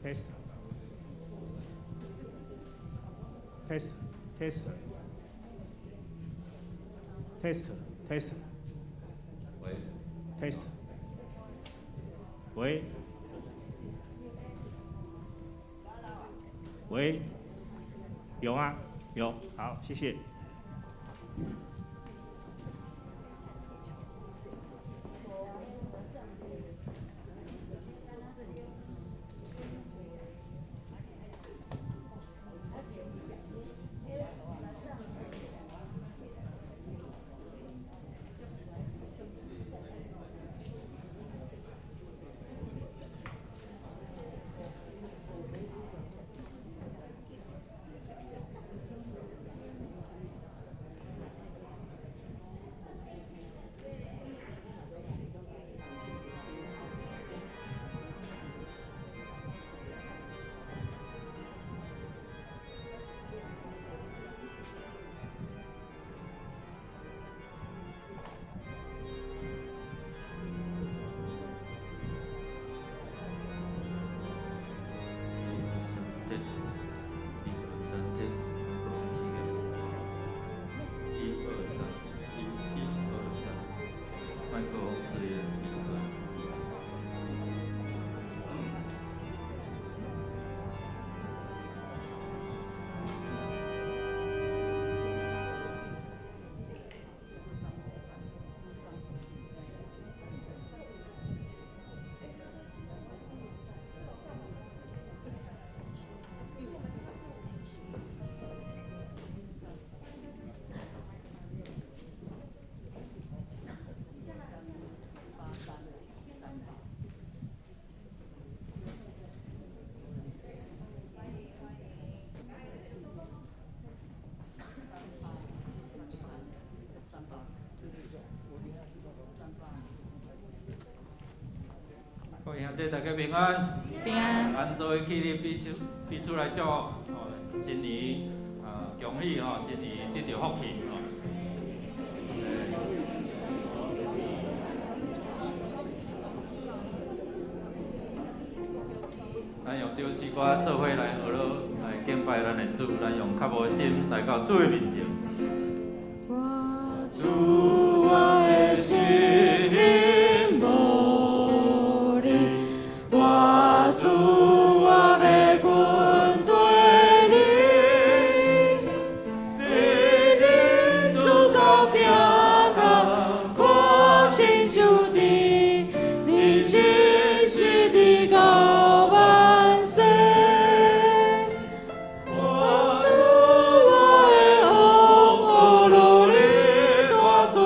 Test test test test test 喂， test，喂，喂，有嗎？有，好，謝謝。一二三，test，一二三，test，一二三，一一二三，麥克風試驗，一二三。各位兄弟，大家平安。平安。咱做伙起立，彼此彼此來祝福，哦，新年啊，恭喜吼，新年得著福氣吼。咱用這首詩歌做伙來學落來敬拜咱的主，咱用較無的心來到主的面前。我主，我的心無離，我主，我欲跟綴你，你日主到疼痛，看親像天，你信實直到萬世。我主，我的王，呵咾你大罪，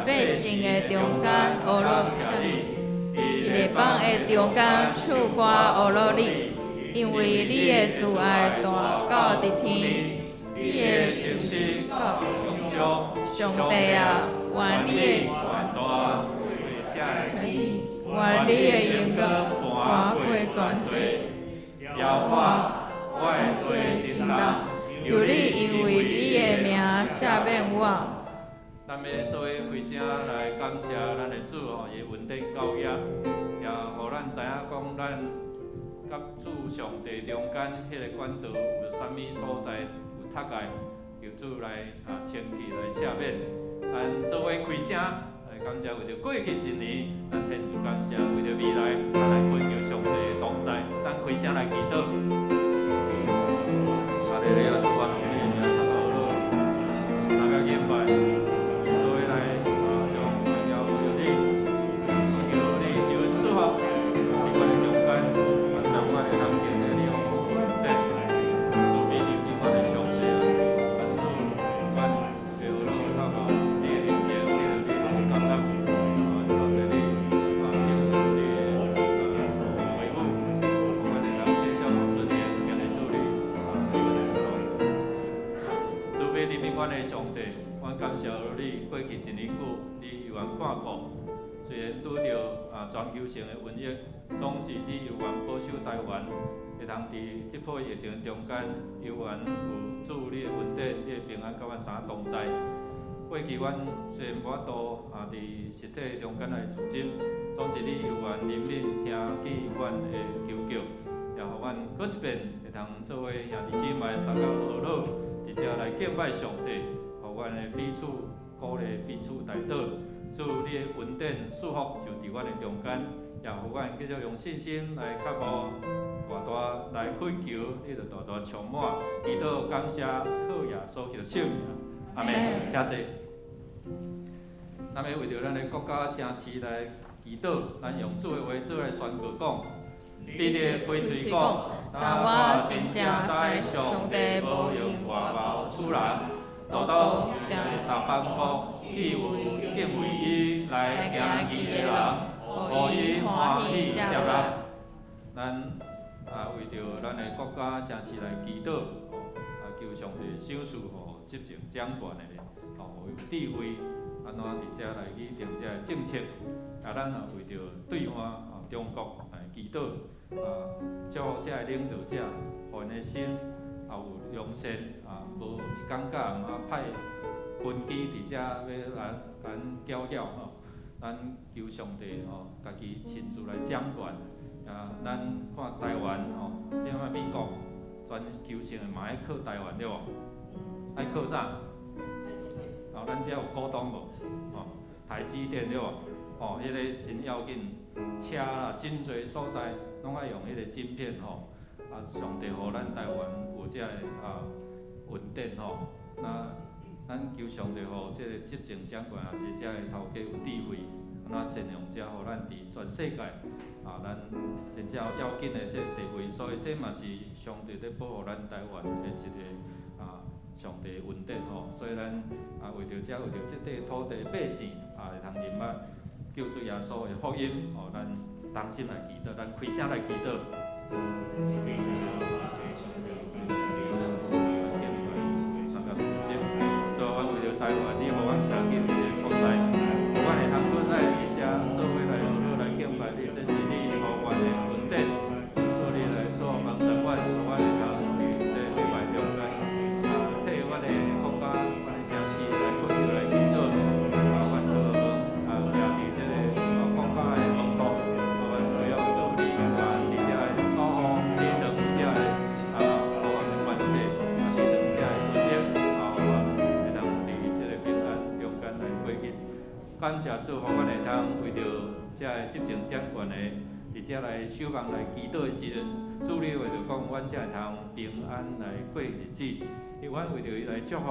百姓的中間呵咾謝你，佇列邦的中間唱歌呵咾你，因為你的慈愛大到佇天，你的誠實到永久。上帝啊，願你的權大過這個天，願你的榮光盤過全地。耶和華，我的罪真重，求你因為你的名赦免我。咱欲做伙開聲來感謝咱的主吼，伊恩典夠額，也予咱知影講咱佮主上帝中間彼个管道有啥物所在有塞的，求主來清氣來赦免。咱做伙開聲來感謝，為著過去一年，咱獻出感謝，為著未來，咱來懇求上帝的同在，咱開聲來祈禱。哈利路亞，主啊，你的名受呵咾，大家敬拜。做伙來將榮耀歸予你，求你賜恩賜福，佇阮的中間，將阮的通經歷你恩典，慈悲臨近阮的上帝啊，主，阮會呵咾透過你的恩典，你的你的感恩，上帝你賞賜你的回復，阮會當繼續順從行佇主你賜阮的路。慈悲憐憫阮的上帝，阮感謝你過去一年久，你猶原看顧。雖然拄著全球性的瘟疫，總是你猶原保守台灣，會通佇這波疫情中間，猶原有主你的恩典、你的平安佮阮三同在。過去阮雖然無法度佇實體中間來聚集，總是你猶原憐憫聽見阮的求叫，也予阮閣一遍會通做伙兄弟姊妹相佮呵咾，佇遮來敬拜上帝，予阮的彼此鼓勵、彼此代禱。主你的恩典祝福就佇阮的中間，也予阮繼續用信心來腳步，大大來懇求，你就大大充滿，祈禱感謝靠耶穌基督聖名，阿們，請坐。咱欲為著咱的國家城市來祈禱，咱用主的話做來宣告講。彼得開喙講，但我真正知上帝無用外貌取人，獨獨佇別邦國彼有敬畏伊來行義的人，予伊歡喜接納。咱為著咱的國家城市來祈禱，求上帝賞賜予執政掌權的有智慧，按怎佇遮來擬定這个政策。咱也為著對岸中國來祈禱，祝福這个領導者，予𪜶的心也有良善，無一工到暗派軍機佇遮欲來共咱攪擾吼。咱求上帝吼，家己親自來掌權。咱看台灣吼，這擺美國全球性的嘛愛靠台灣對無？愛靠啥？咱遮有股東無？台積電對無？彼个真要緊，車啦，真濟所在攏愛用彼个晶片吼。上帝予咱台灣有這个恩典吼。那咱求上帝予這个執政掌權，抑是這个頭家有智慧，按怎善用這，予咱佇全世界咱真正要緊的這個地位。所以這嘛是上帝佇保護咱台灣的一个上帝恩典吼。所以咱為著這，為著這塊土地百姓會通認捌救主耶穌的福音，咱同心來祈禱，咱開聲來祈禱。主，阮為著台灣，你予阮徛緊一個所在，予阮會通閣再佇遮做伙來呵咾來敬拜你，這是你予阮的恩典。主你來所幫助阮，予阮會通佇這禮拜中間，替阮的國家、阮的城市來懇求來祈禱。阮都徛佇這个國家的門口，阮需要主你願佇遮的保護，你當這个予阮的關係，你當這个恩典，阮會通佇這个平安中間來過日。感謝主，予阮會通為著這个執政掌權的，佇遮來守望來祈禱的時陣，主你話就講，阮才會通平安來過日子。因為阮為著伊來祝福，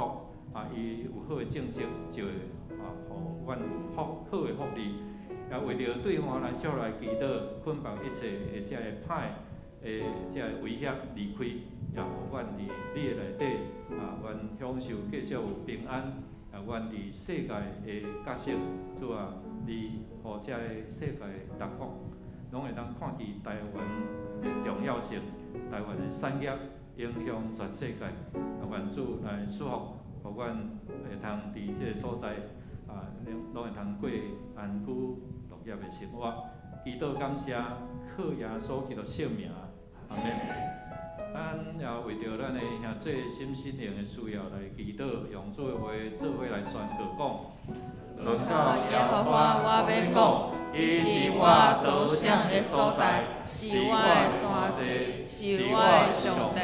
伊有好的政策，就會予阮有福好的福利。也為著對岸來祝來祈禱，捆綁一切的這個歹的這個威脅離開，也予阮佇你的內底，阮享受繼續有平安，啊，阮佇世界的角色，主啊，你予遮个世界各國攏會當看見台灣的重要性，台灣的產業影響全世界。啊，願主來賜福，予阮會通佇這个所在啊，攏會通過安居樂業的生活。祈禱感謝，靠耶穌基督聖名，阿門。咱也為著咱的兄弟身心靈的需要來祈禱，用主的話做伙來宣告講。論到耶和華，我欲講，伊是我逃避的所在，是我的山寨，是我的上帝，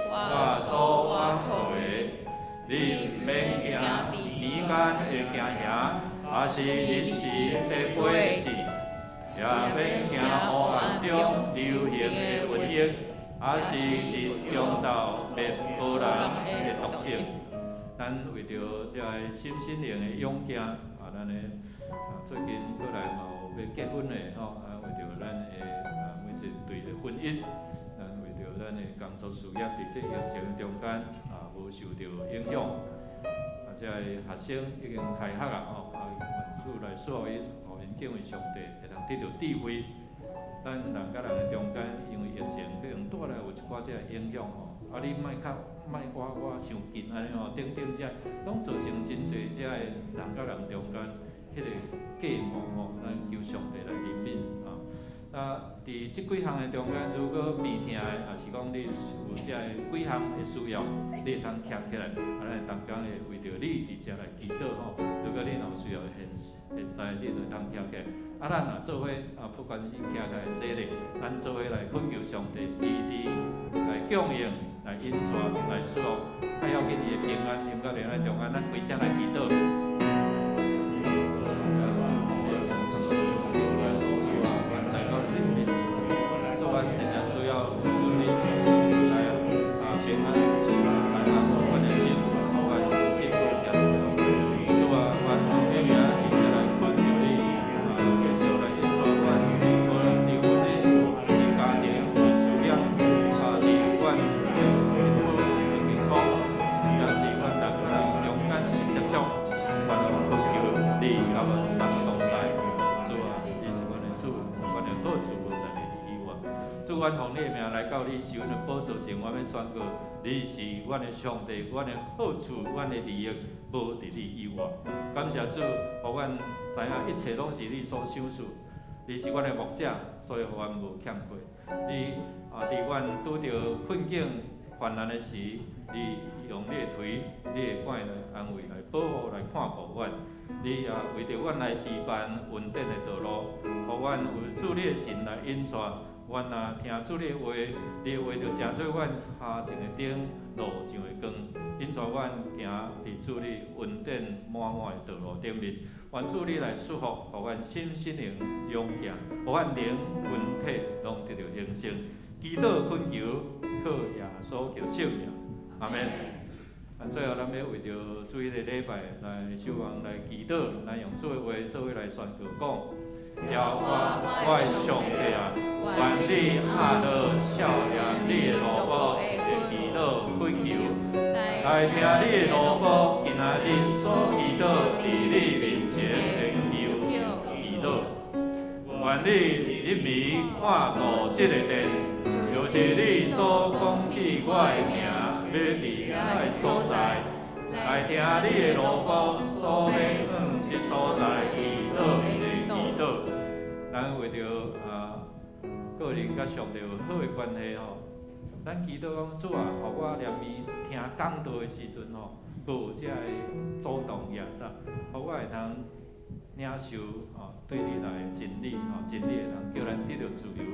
我所倚靠的。你毋免驚年間的驚嚇，抑是日時的火箭，也免驚黑暗中流行的瘟疫，抑是佇中晝滅無人的毒症。咱為著這个身心靈的勇健，啊，咱的啊最近閣來嘛有欲結婚的吼，啊為著咱的啊每一對的婚姻，咱為著咱的工作事業佇這疫情中間啊無受著影響，啊這个學生已經開學啊吼，啊願主來賜福𪜶，予𪜶敬畏上帝，會通得著智慧。咱人佮人的中間，因為疫情可能帶來有一寡這个影響吼，啊你莫較莫我我傷近按呢吼，等等這攏造成真濟這个人佮人中間彼个隔膜吼，咱求上帝來憐憫啊。啊，佇這幾項的中間，如果病疼的，抑是講你有這个幾項的需要，你會通徛起來，啊，咱逐工會為著你佇遮來祈禱吼。如果你若有需要，現現在你就會通徛起來。啊，咱若做伙啊，不管是徛起來坐咧，咱做伙來懇求上帝，醫治來供應，來引帶，來賜福，較要緊伊的平安，臨到咱中間，咱開聲來祈禱。來到你面前，主阮真正需要主你來啊平安，來安撫阮的心，予阮心無欠。主啊，願你名佇遮來懇求你，啊，繼續來引帶阮，無論佇婚姻、佇家庭、佇事業，啊，佇阮的身體的健康，也是阮人佮人中間的接觸，願懇求你佮阮三同在。主啊，你是阮的主，阮的好處無在你以外。主，阮奉你的名來到你施恩的寶座前，我欲宣告，你是阮的上帝，阮的好處，阮的利益，無佇你以外。感謝主，予阮知影一切攏是你所賞賜。你是阮的牧者，所以予阮無欠缺。你啊，佇阮拄著困境、患難的時，你用你的槌、你的棍來安慰、來保護、來看顧阮。你也為著阮來預辦穩定的道路，予阮有主你的神來引帶。阮若聽主你的話，你的話就成做阮跤前的燈，路上的光，引帶阮行佇主你恩典滿滿的道路頂面。願主你來賜福，予阮身心靈勇健，予阮靈魂體攏得著興盛。祈禱懇求，靠耶穌基督聖名，阿門。啊，最後咱欲為著主彼个禮拜來守望來祈禱，來用主的話做伙來宣告講：耶和華我的上帝啊，願你亞落赦免你的奴僕的祈禱懇求，來聽你的奴僕今仔日所祈禱佇你面前的求祈禱。願你入暝看顧這个殿，就是你所講起我的名欲佇遐的所在，來聽你的奴僕所欲向這所在祈禱的祈禱。咱為著啊個人佮上帝有好的關係吼，咱祈禱講主啊，予我連暝聽講道的時陣吼，閣有這个主動舉早，予我會通領受吼對你來的真理吼，真理會通叫咱得著自由。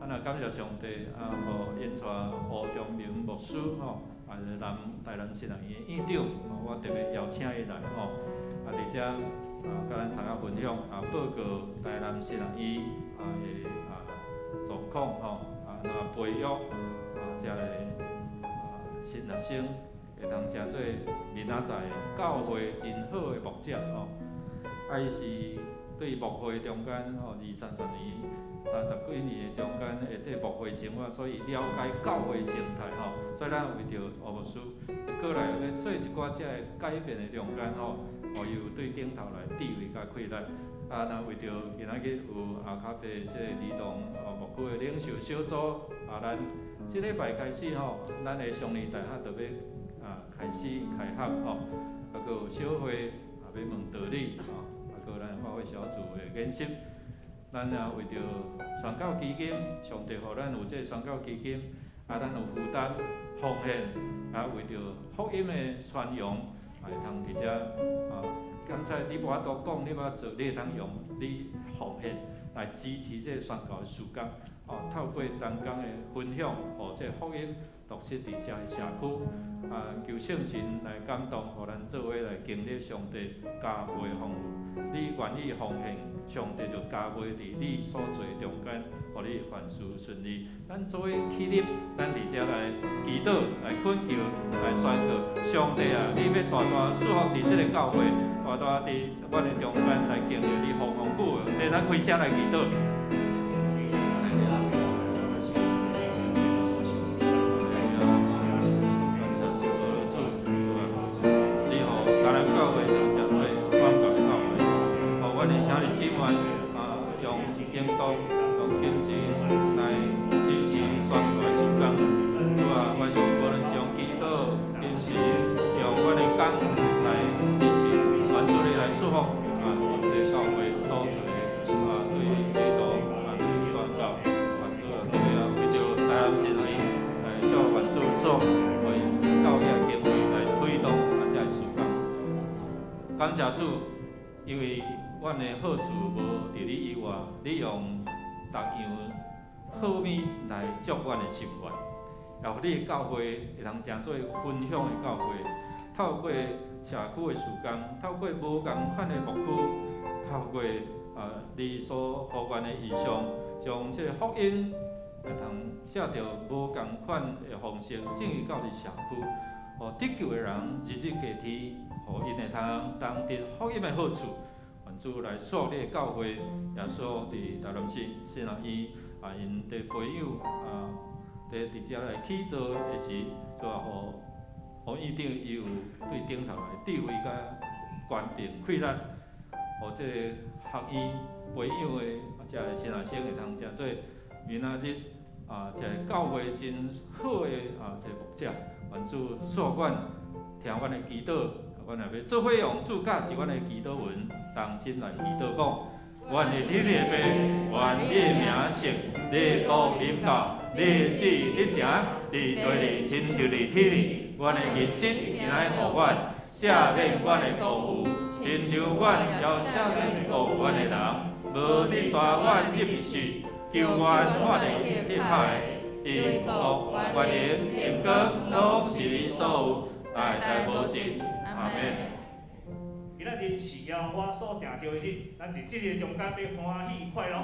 啊，若感謝上帝啊，予引帶吳忠明牧師吼，啊是南台南神學院的院長，我特別邀請伊來吼，啊佇遮啊佮咱參加分享啊報告台南神學院啊的啊狀況吼，啊怎培育啊遮个啊新學生會通成做明仔載教會真好的牧者吼，啊伊是對牧會中間吼二三十年、三十幾年的中間的這牧會生活，所以了解教會生態吼。所以咱為著吳牧師過來咧做一寡這个改變的中間吼，予伊有對頂頭來智慧佮氣力。啊，若為著今仔日有阿卡伯這個兒童牧區的領袖小組，啊，咱這禮拜開始吼，咱的雙年大學就欲開始開學吼，啊，閣有小會啊欲問道理吼，啊，閣有咱發揮小組的研習，咱也為著宣教基金，上帝予咱有這個宣教基金，啊，咱有負擔奉獻，啊，為著福音的傳揚，會通佇遮啊。剛才你無法度講，你無法做，你會當用你奉獻來支持這個宣教的事工，哦，透過同工的分享，予這個福音落實佇遮个社區，啊，求聖神來感動，予咱做伙來經歷上帝加倍豐富。你願意奉獻，上帝就加倍佇你所做中間，予你凡事順利。咱做伙起立，咱佇遮來祈禱、來懇求、來宣告：上帝啊，你欲大大賜福佇這个教會，大大佇阮的中間來經歷你豐豐富富。佇咱開聲來祈禱。你予迦南教會就誠濟宣教的教會，予阮的兄弟姊妹啊，用行動、用金錢來支持宣教的事工。主啊，我是無論是用祈禱、金錢，用阮的工來支持，願主你來祝福啊，這個教會所做的啊，對基督啊，對宣教，願主啊，特別啊，為著台南神學院來祝願主賜福，為教會的經費來推動啊，這个事工。感謝主，因為阮的好處無佇你以外，你用逐樣好物來足阮的心願，也予你的教會會通成做分享的教會，透過社區的事工，透過無仝款的牧區，透過啊你所予阮的異象，將這個福音會通寫著無仝款的方式進入到佇社區，予得救的人日日加添，予𪜶會通當得福音的好處。願主來賜福你的教會，也賜福佇台南市神學院啊，𪜶佇培養啊，佇遮來起造的時，主啊，予予院長伊有對頂頭來智慧佮權柄氣力，予這個學院培養的啊，這个神學生會通成做明仔日啊，一个教會真好的啊，這個牧者。願主賜福阮，聽阮的祈禱，阮若欲做伙用主教示阮的祈禱文，同心來祈禱講：阮的天的父，願你的名聖，你的國臨到，你的旨意得成，佇地裡親像佇天裡。阮的日薪今仔日予阮，赦免阮的過誤，親像阮也赦免過阮的人，無得帶阮入試，救阮脫離彼歹的。因國、權能、榮光，攏是你所有，代代無盡。阿門。今仔日是耶和華所定著的日，咱佇這个中間欲歡喜快樂。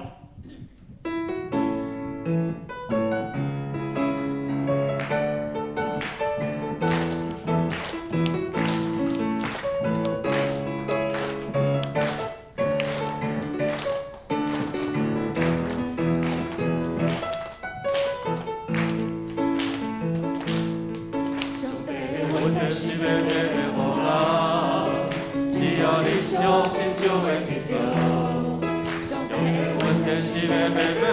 上帝的恩典是白白的予人，只要你相信就會得著。上帝的恩典是白白的予人，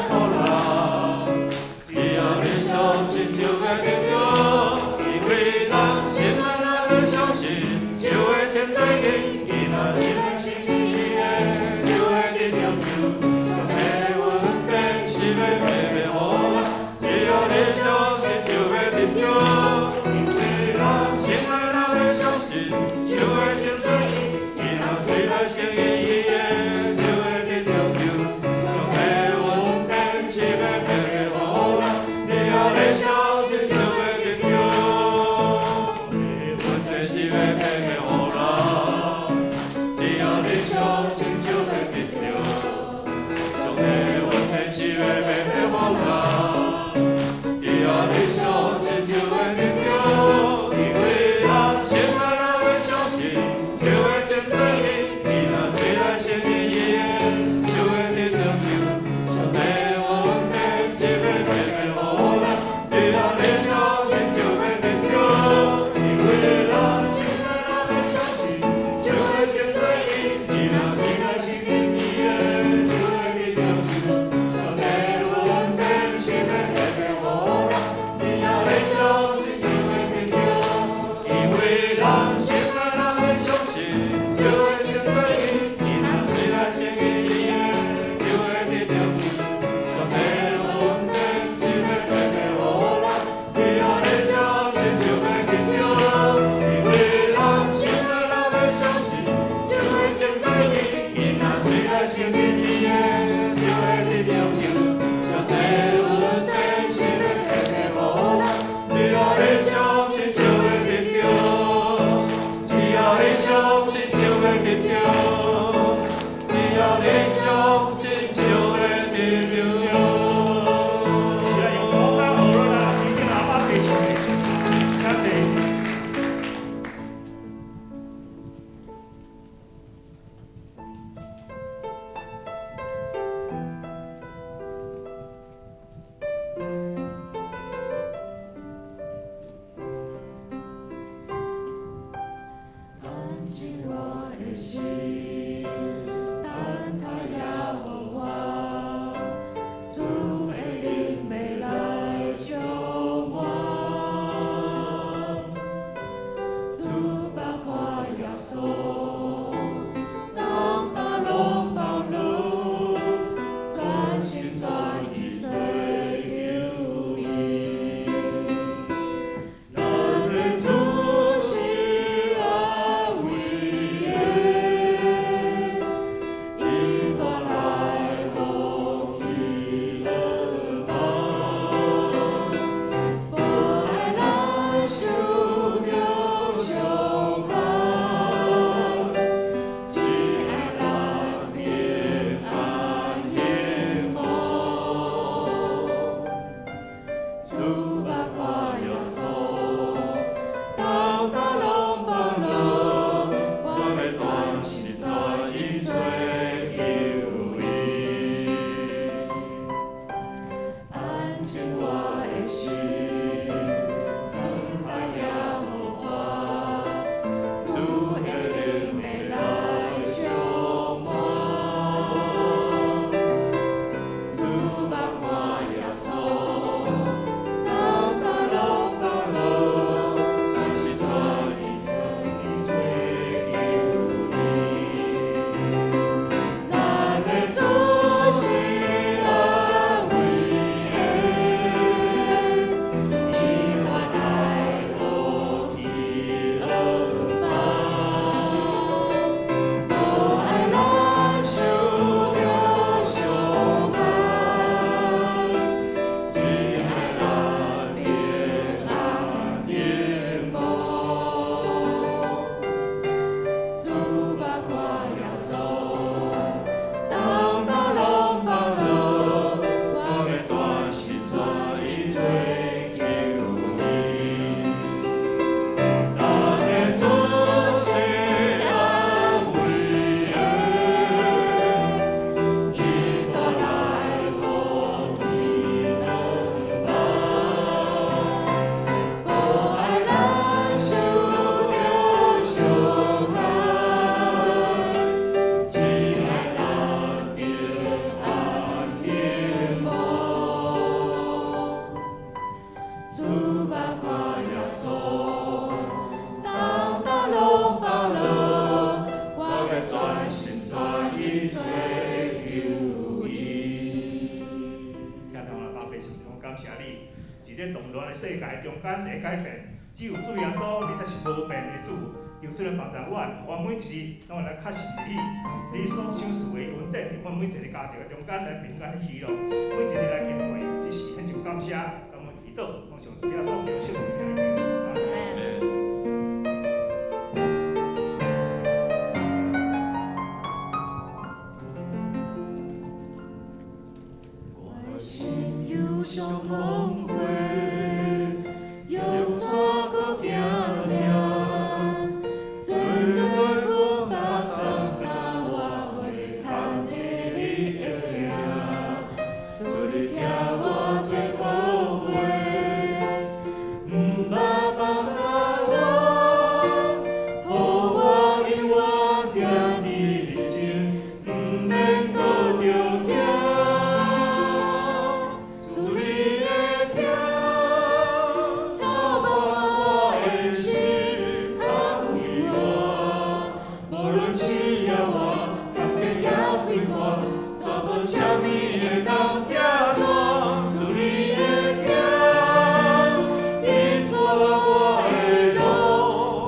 只要你相信就會得著。因為人心內若欲相信，就會稱做義。伊若真的信伊的，就會得著救。上帝的恩典是白白的予人，只要你相信就會得著。因為人心內若欲相信，就會稱做義。伊若喙內承認伊的，就會得著救。上帝的恩典是這個動亂的世界中間會改變。只有主耶穌，你才是無變的主。求主來幫助阮，予阮每一日攏會來確信你，你所賞賜的恩典，佇阮每一个家庭的中間來平安喜樂，每一日來經過，只是獻上感謝、感恩祈禱，奉上主耶穌基督聖名來祈禱。阿們。我心憂傷痛悔，猶帶閣行行，做做阮目當，若我袂通得你的疼，主你疼我這寶貴，毋捌放捨我，予我永遠踮你面前，毋免閣著驚。主你的疼，透徹我的心，安慰我。無論死抑活，坎坷抑快活，煞無啥物會當拆散。主你的疼，伊帶我的路，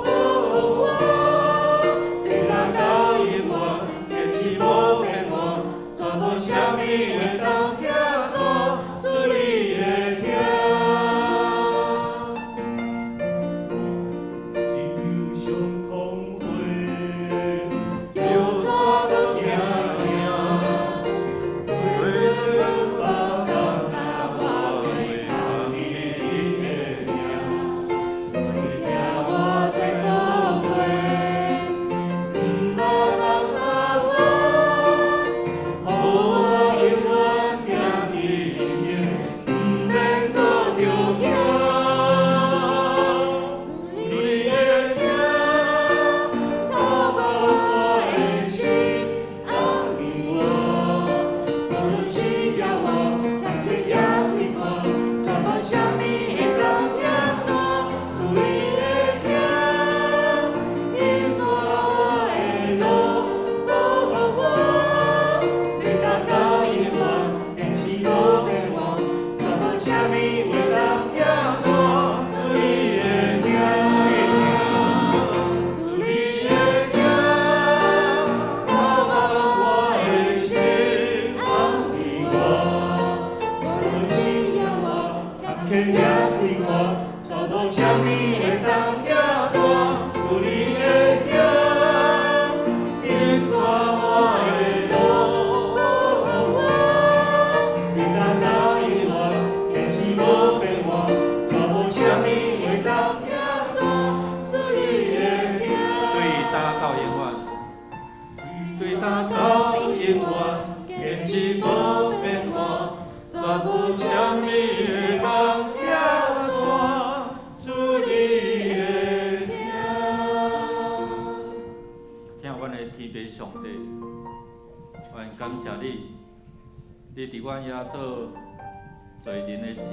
保護我，直到到永遠，堅持無變換，煞無啥物會當拆散。主你的疼。心憂傷痛悔，猶帶閣行行，做做阮目當，若我袂通得你的疼，主你疼我這寶貴，毋捌放捨我，予我永遠踮你面前，毋免閣著驚。主你的疼，透徹我的心，安慰我。無論死抑活，坎坷抑快活，煞無啥物會當拆散。主你的疼，伊帶我的路，保護我，直到到永遠，堅持無變換，煞無啥物會當拆散。主你的疼，主你的疼，透徹我的心，安慰我。無論死抑活，坎坷抑快活，煞無啥物會當拆散。主你的疼，伊帶我的路，保護我，直到到永遠，堅持無變換，煞無啥物會當拆散。主你的疼。對今到永遠，對今到永遠，堅持無變換，煞無啥物會當拆散。主你的疼。疼阮的天父上帝，阮感謝你，你佇阮猶做罪人的時，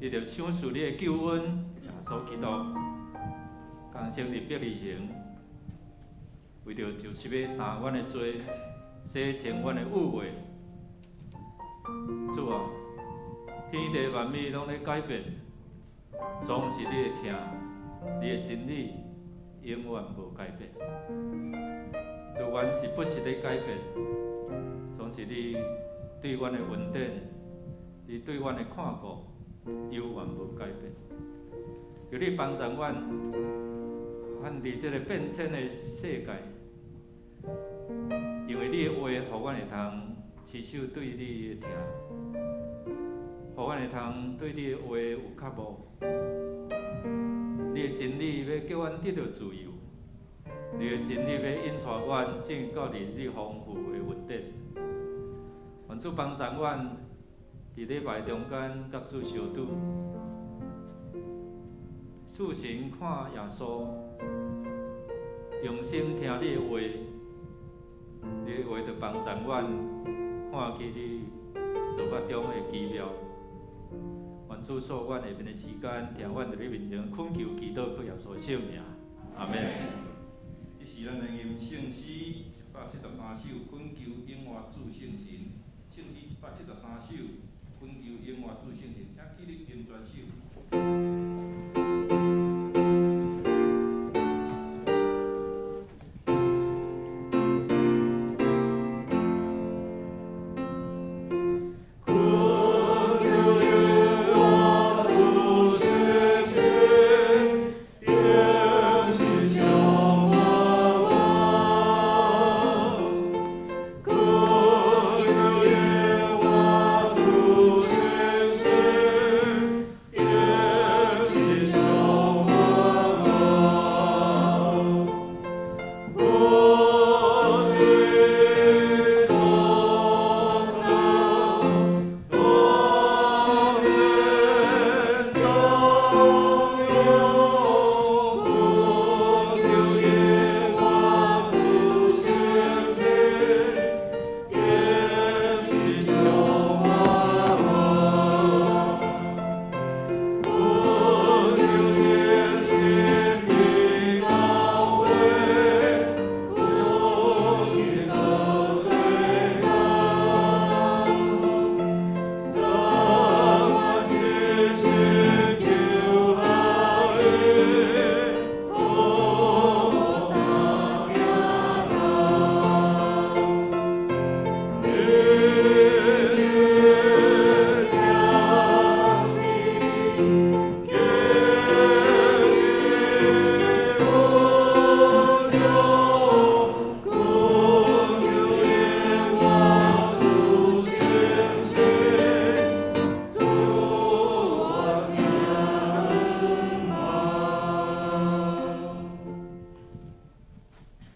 你就賞賜你的救恩耶穌基督，降生佇伯利恆，為著就是欲擔阮的罪，洗清阮的污穢。主啊，天地萬物攏咧改變，總是你的疼，你的真理永遠無改變。主，阮是不時咧改變，總是你對阮的恩典，你對阮的看顧，猶原無改變。求你幫助阮，阮佇這个變遷的世界，因為你的話，予阮會通持守對你的疼，予阮會通對你的話有覺悟。你的真理欲叫阮得著自由，你的真理欲引帶阮進到佇你豐富的恩典。願主幫助阮，佇禮拜中間佮主相拄，注神看耶穌，用心聽你的話，你的話就幫助阮看見你律法中的奇妙。願主賜阮下面的時間，聽阮佇你面前懇求祈禱，靠耶穌聖名，阿們。彼時咱來吟聖詩173首，懇求永活主聖神。聖詩173首，懇恳求永活主聖神，請起立敬全手。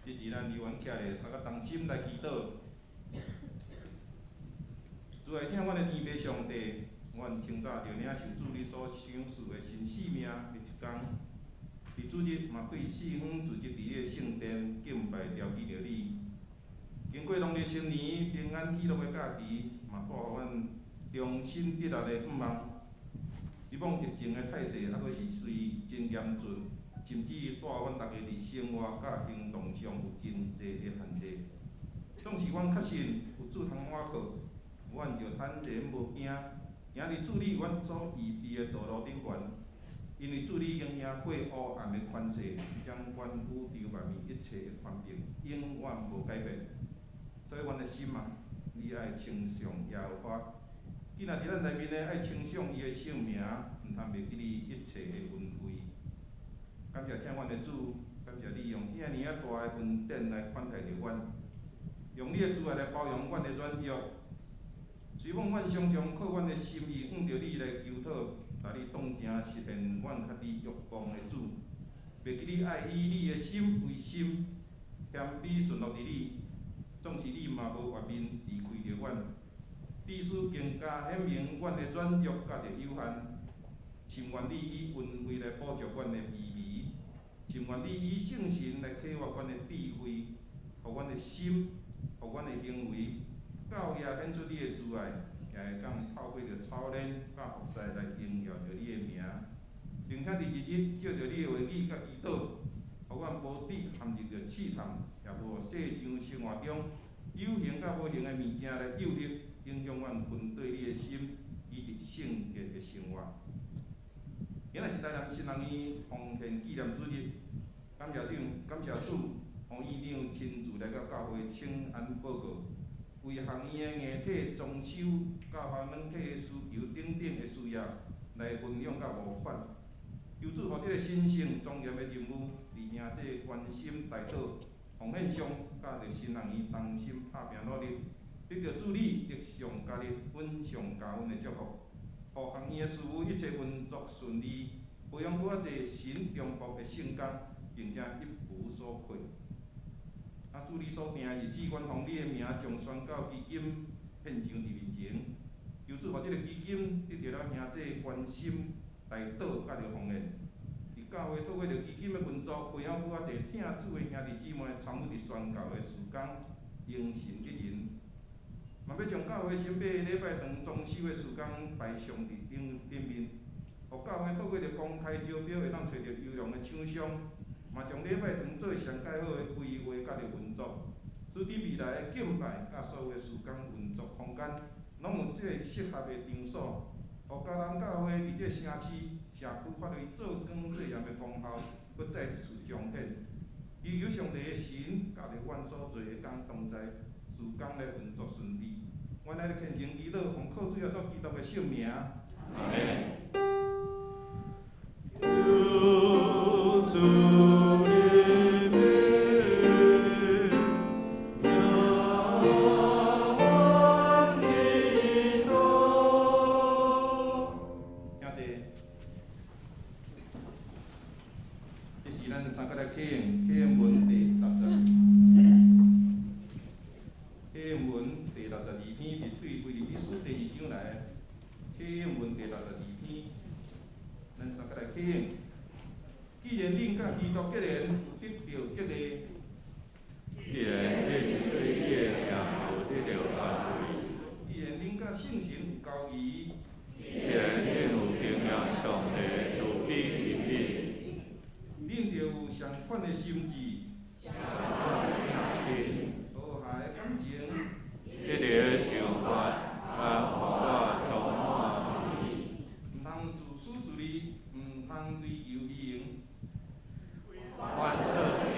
這時咱猶原徛咧，三個同心來祈禱。主愛疼阮的天父上帝，阮清早就領受主你所賞賜的新生命的一工。佇主日嘛對四方聚集佇你的聖殿敬拜朝記著你。經過農曆新年平安喜樂的假期，嘛帶予阮重新得力的向望。以往疫情的態勢猶閣是隨真嚴峻，甚至帶予阮逐家佇生活佮行動上有真濟的限制。總是阮確信有主通倚靠，阮就坦然無驚，行佇主你為阮所預備的道路頂懸。因為主你已經贏過黑暗的權勢，掌管宇宙內面一切的權柄，永遠無改變。所以，阮的心啊，你愛稱頌耶和華。囝仔佇咱內面的愛稱頌伊的聖名，毋通袂記你一切的恩惠。感謝疼阮的主，感謝你用遐爾仔大的恩典來款待著阮，用你的慈愛來包容阮的軟弱。雖罔阮常常靠阮的心意，向著你來求討，但你當成實現阮佮你約講的主，袂記你愛以你的心為心，謙卑順服佇你，總是你嘛無越面離開著阮。致使更加顯明阮的軟弱佮著有限，深願你以恩惠來補足阮的卑微，深願你以聖神來啟發阮的智慧，予阮的心，予阮的行為，到遐顯出你的慈愛，也會當透過著操練佮服侍來榮耀著你的名，並且佇日日藉著你的話語佮祈禱，予阮無致陷入著試探，也無予世上生活中有形佮無形的物件來誘惑，影響阮分對你的心，以及聖潔的生活。今仔是台南神學院奉獻紀念主日，感謝長，感謝主，洪院長親自來到教會請安報告，為學院的硬體裝修、佮軟體的需求等等的需要來分享佮募款。求主予這个神聖莊嚴的任務，佇兄弟關心代禱奉獻上，佮著神學院同心拍拚努力，得著主你得上加力、穩上加穩的祝福，予學院的事務一切運作順利，培養閣較濟神中國的聖工，並且一無所缺。啊，主你所定的日子，阮奉你的名將宣教基金獻上佇面前，求主予這个基金得著咱兄弟關心、代禱佮著奉獻。佇教會透過著基金的運作，培養閣較濟疼主的兄弟姊妹參與佇宣教的事工，榮神益人。嘛欲將教會新買的禮拜堂裝修的事工擺上佇頂頂面，予教會透過著公開招標會當揣著優良的廠商，嘛將禮拜堂做上蓋好的規劃佮著運作，使佇未來的敬拜佮所有的事工運作空間，攏有最適合的場所，予迦南教會佇這個城市、社區發揮做光做鹽的功效，閣再一次彰顯。祈求上帝的神，佮著阮所做的工同在，事工來運作順利。阮來虔誠祈禱，奉靠主耶穌基督的聖名。阿們。求主憐憫，聽阮祈禱。請坐。這是咱三個來啟用啟應文第六十，啟應文第62篇是對腓立比書第二章來的。啟應文第62篇，咱三個來啟用。既然恁佮基督結連，有得著激勵，既然恁對伊的疼有得著安慰，既然恁佮聖神有交誼，既然恁有經驗上帝的慈悲憐憫，恁著有相款的心志，和諧的感情，這个想法來予我充滿歡喜。毋通自私自利，毋通追求虛榮。反倒著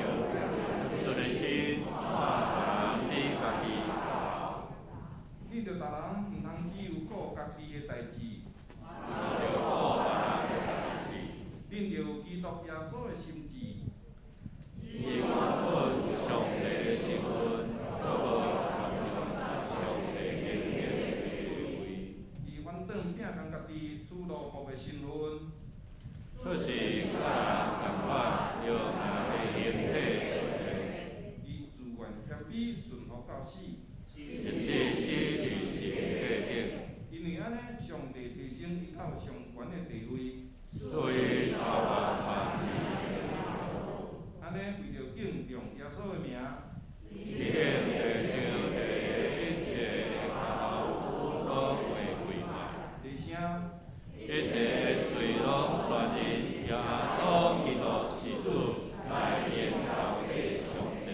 出的心看別人比家己較好。恁著逐人毋通只有顧家己的代誌，著顧別人的代誌。恁著有基督耶穌的心志。伊原本有上帝的身份，閣無佔用上帝敬虔的地位。伊反轉摒空家己主奴僕的身份，卻是佮人仝款，用人的形體出現，伊自願謙卑，順服到死。甚至死佇十字架頂。因為按呢，上帝提升伊到上懸的地位，所以超越萬民。按呢，為著敬重耶穌的名，伊向地上地一切的跤頭攏會跪拜，提聲，一切的喙攏宣認耶穌基督是主，來榮耀給上帝。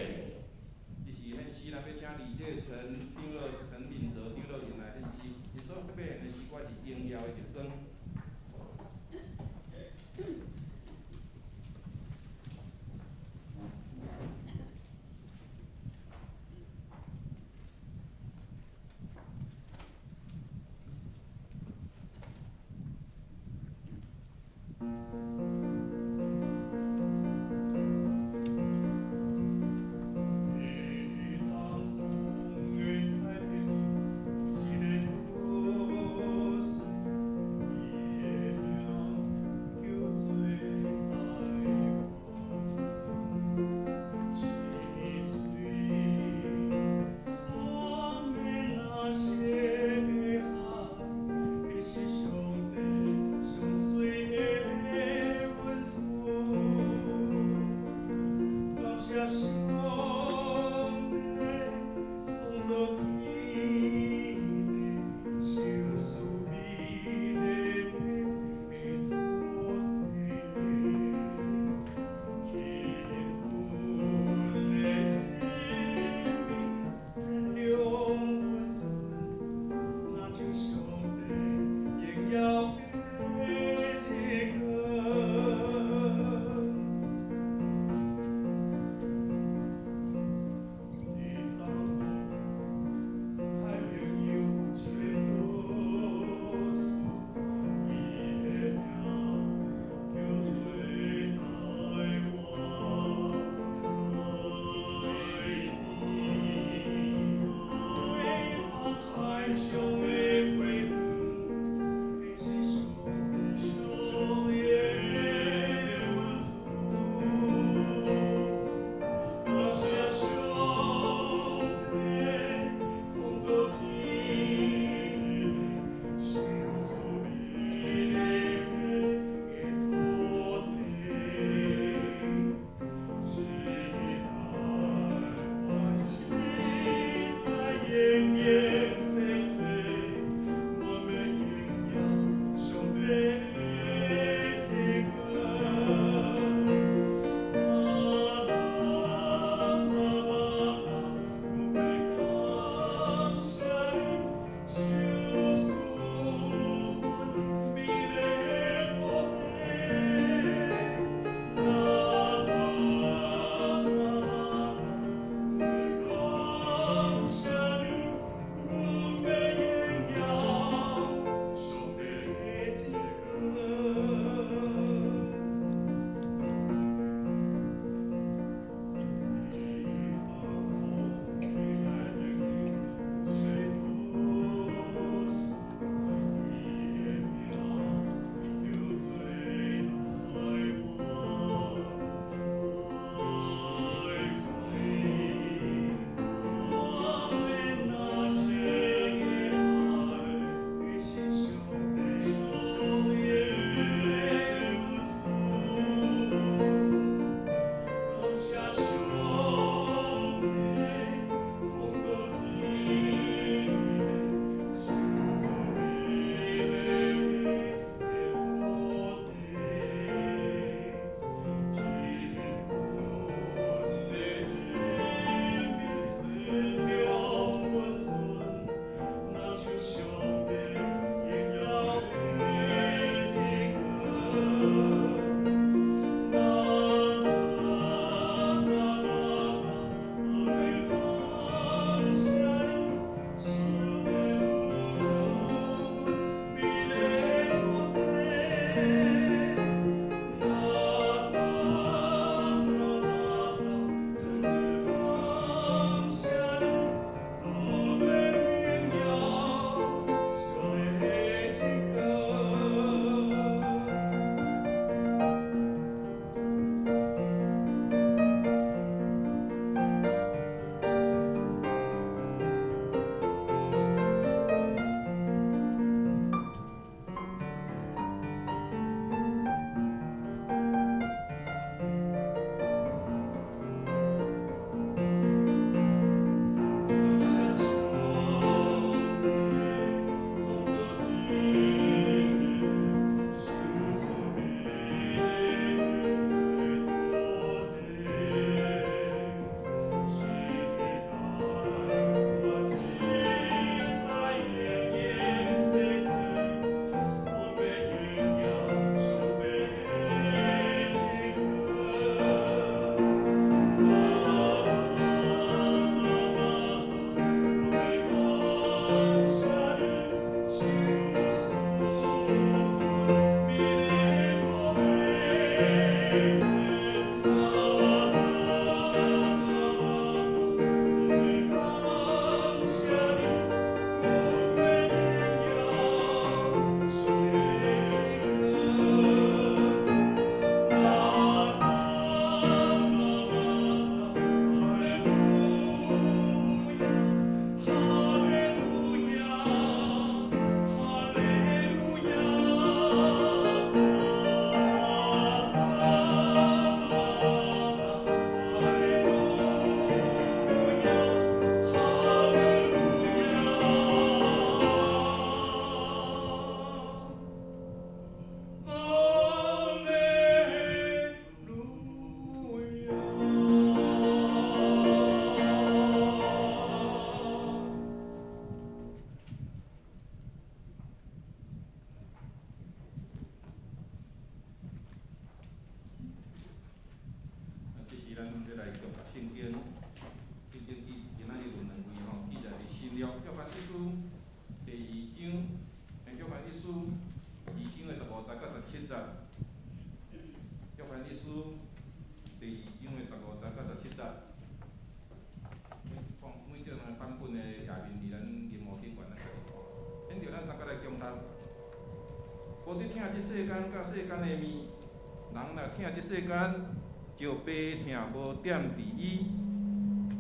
這是獻詩，咱欲請李這陳長老、陳敏哲長老𪜶來獻詩。𪜶所欲獻的詩歌是《榮耀的日光》。當風雲太平。約翰一書第二章，約翰一書二章的15節到17節。約翰一書第二章的15節到17節。每放每這兩个版本的頁面佇咱螢幕頂懸，咱家己看。現著咱三個來共讀。無得疼這世間佮世間的物，人若疼這世間，就父疼無踮佇伊。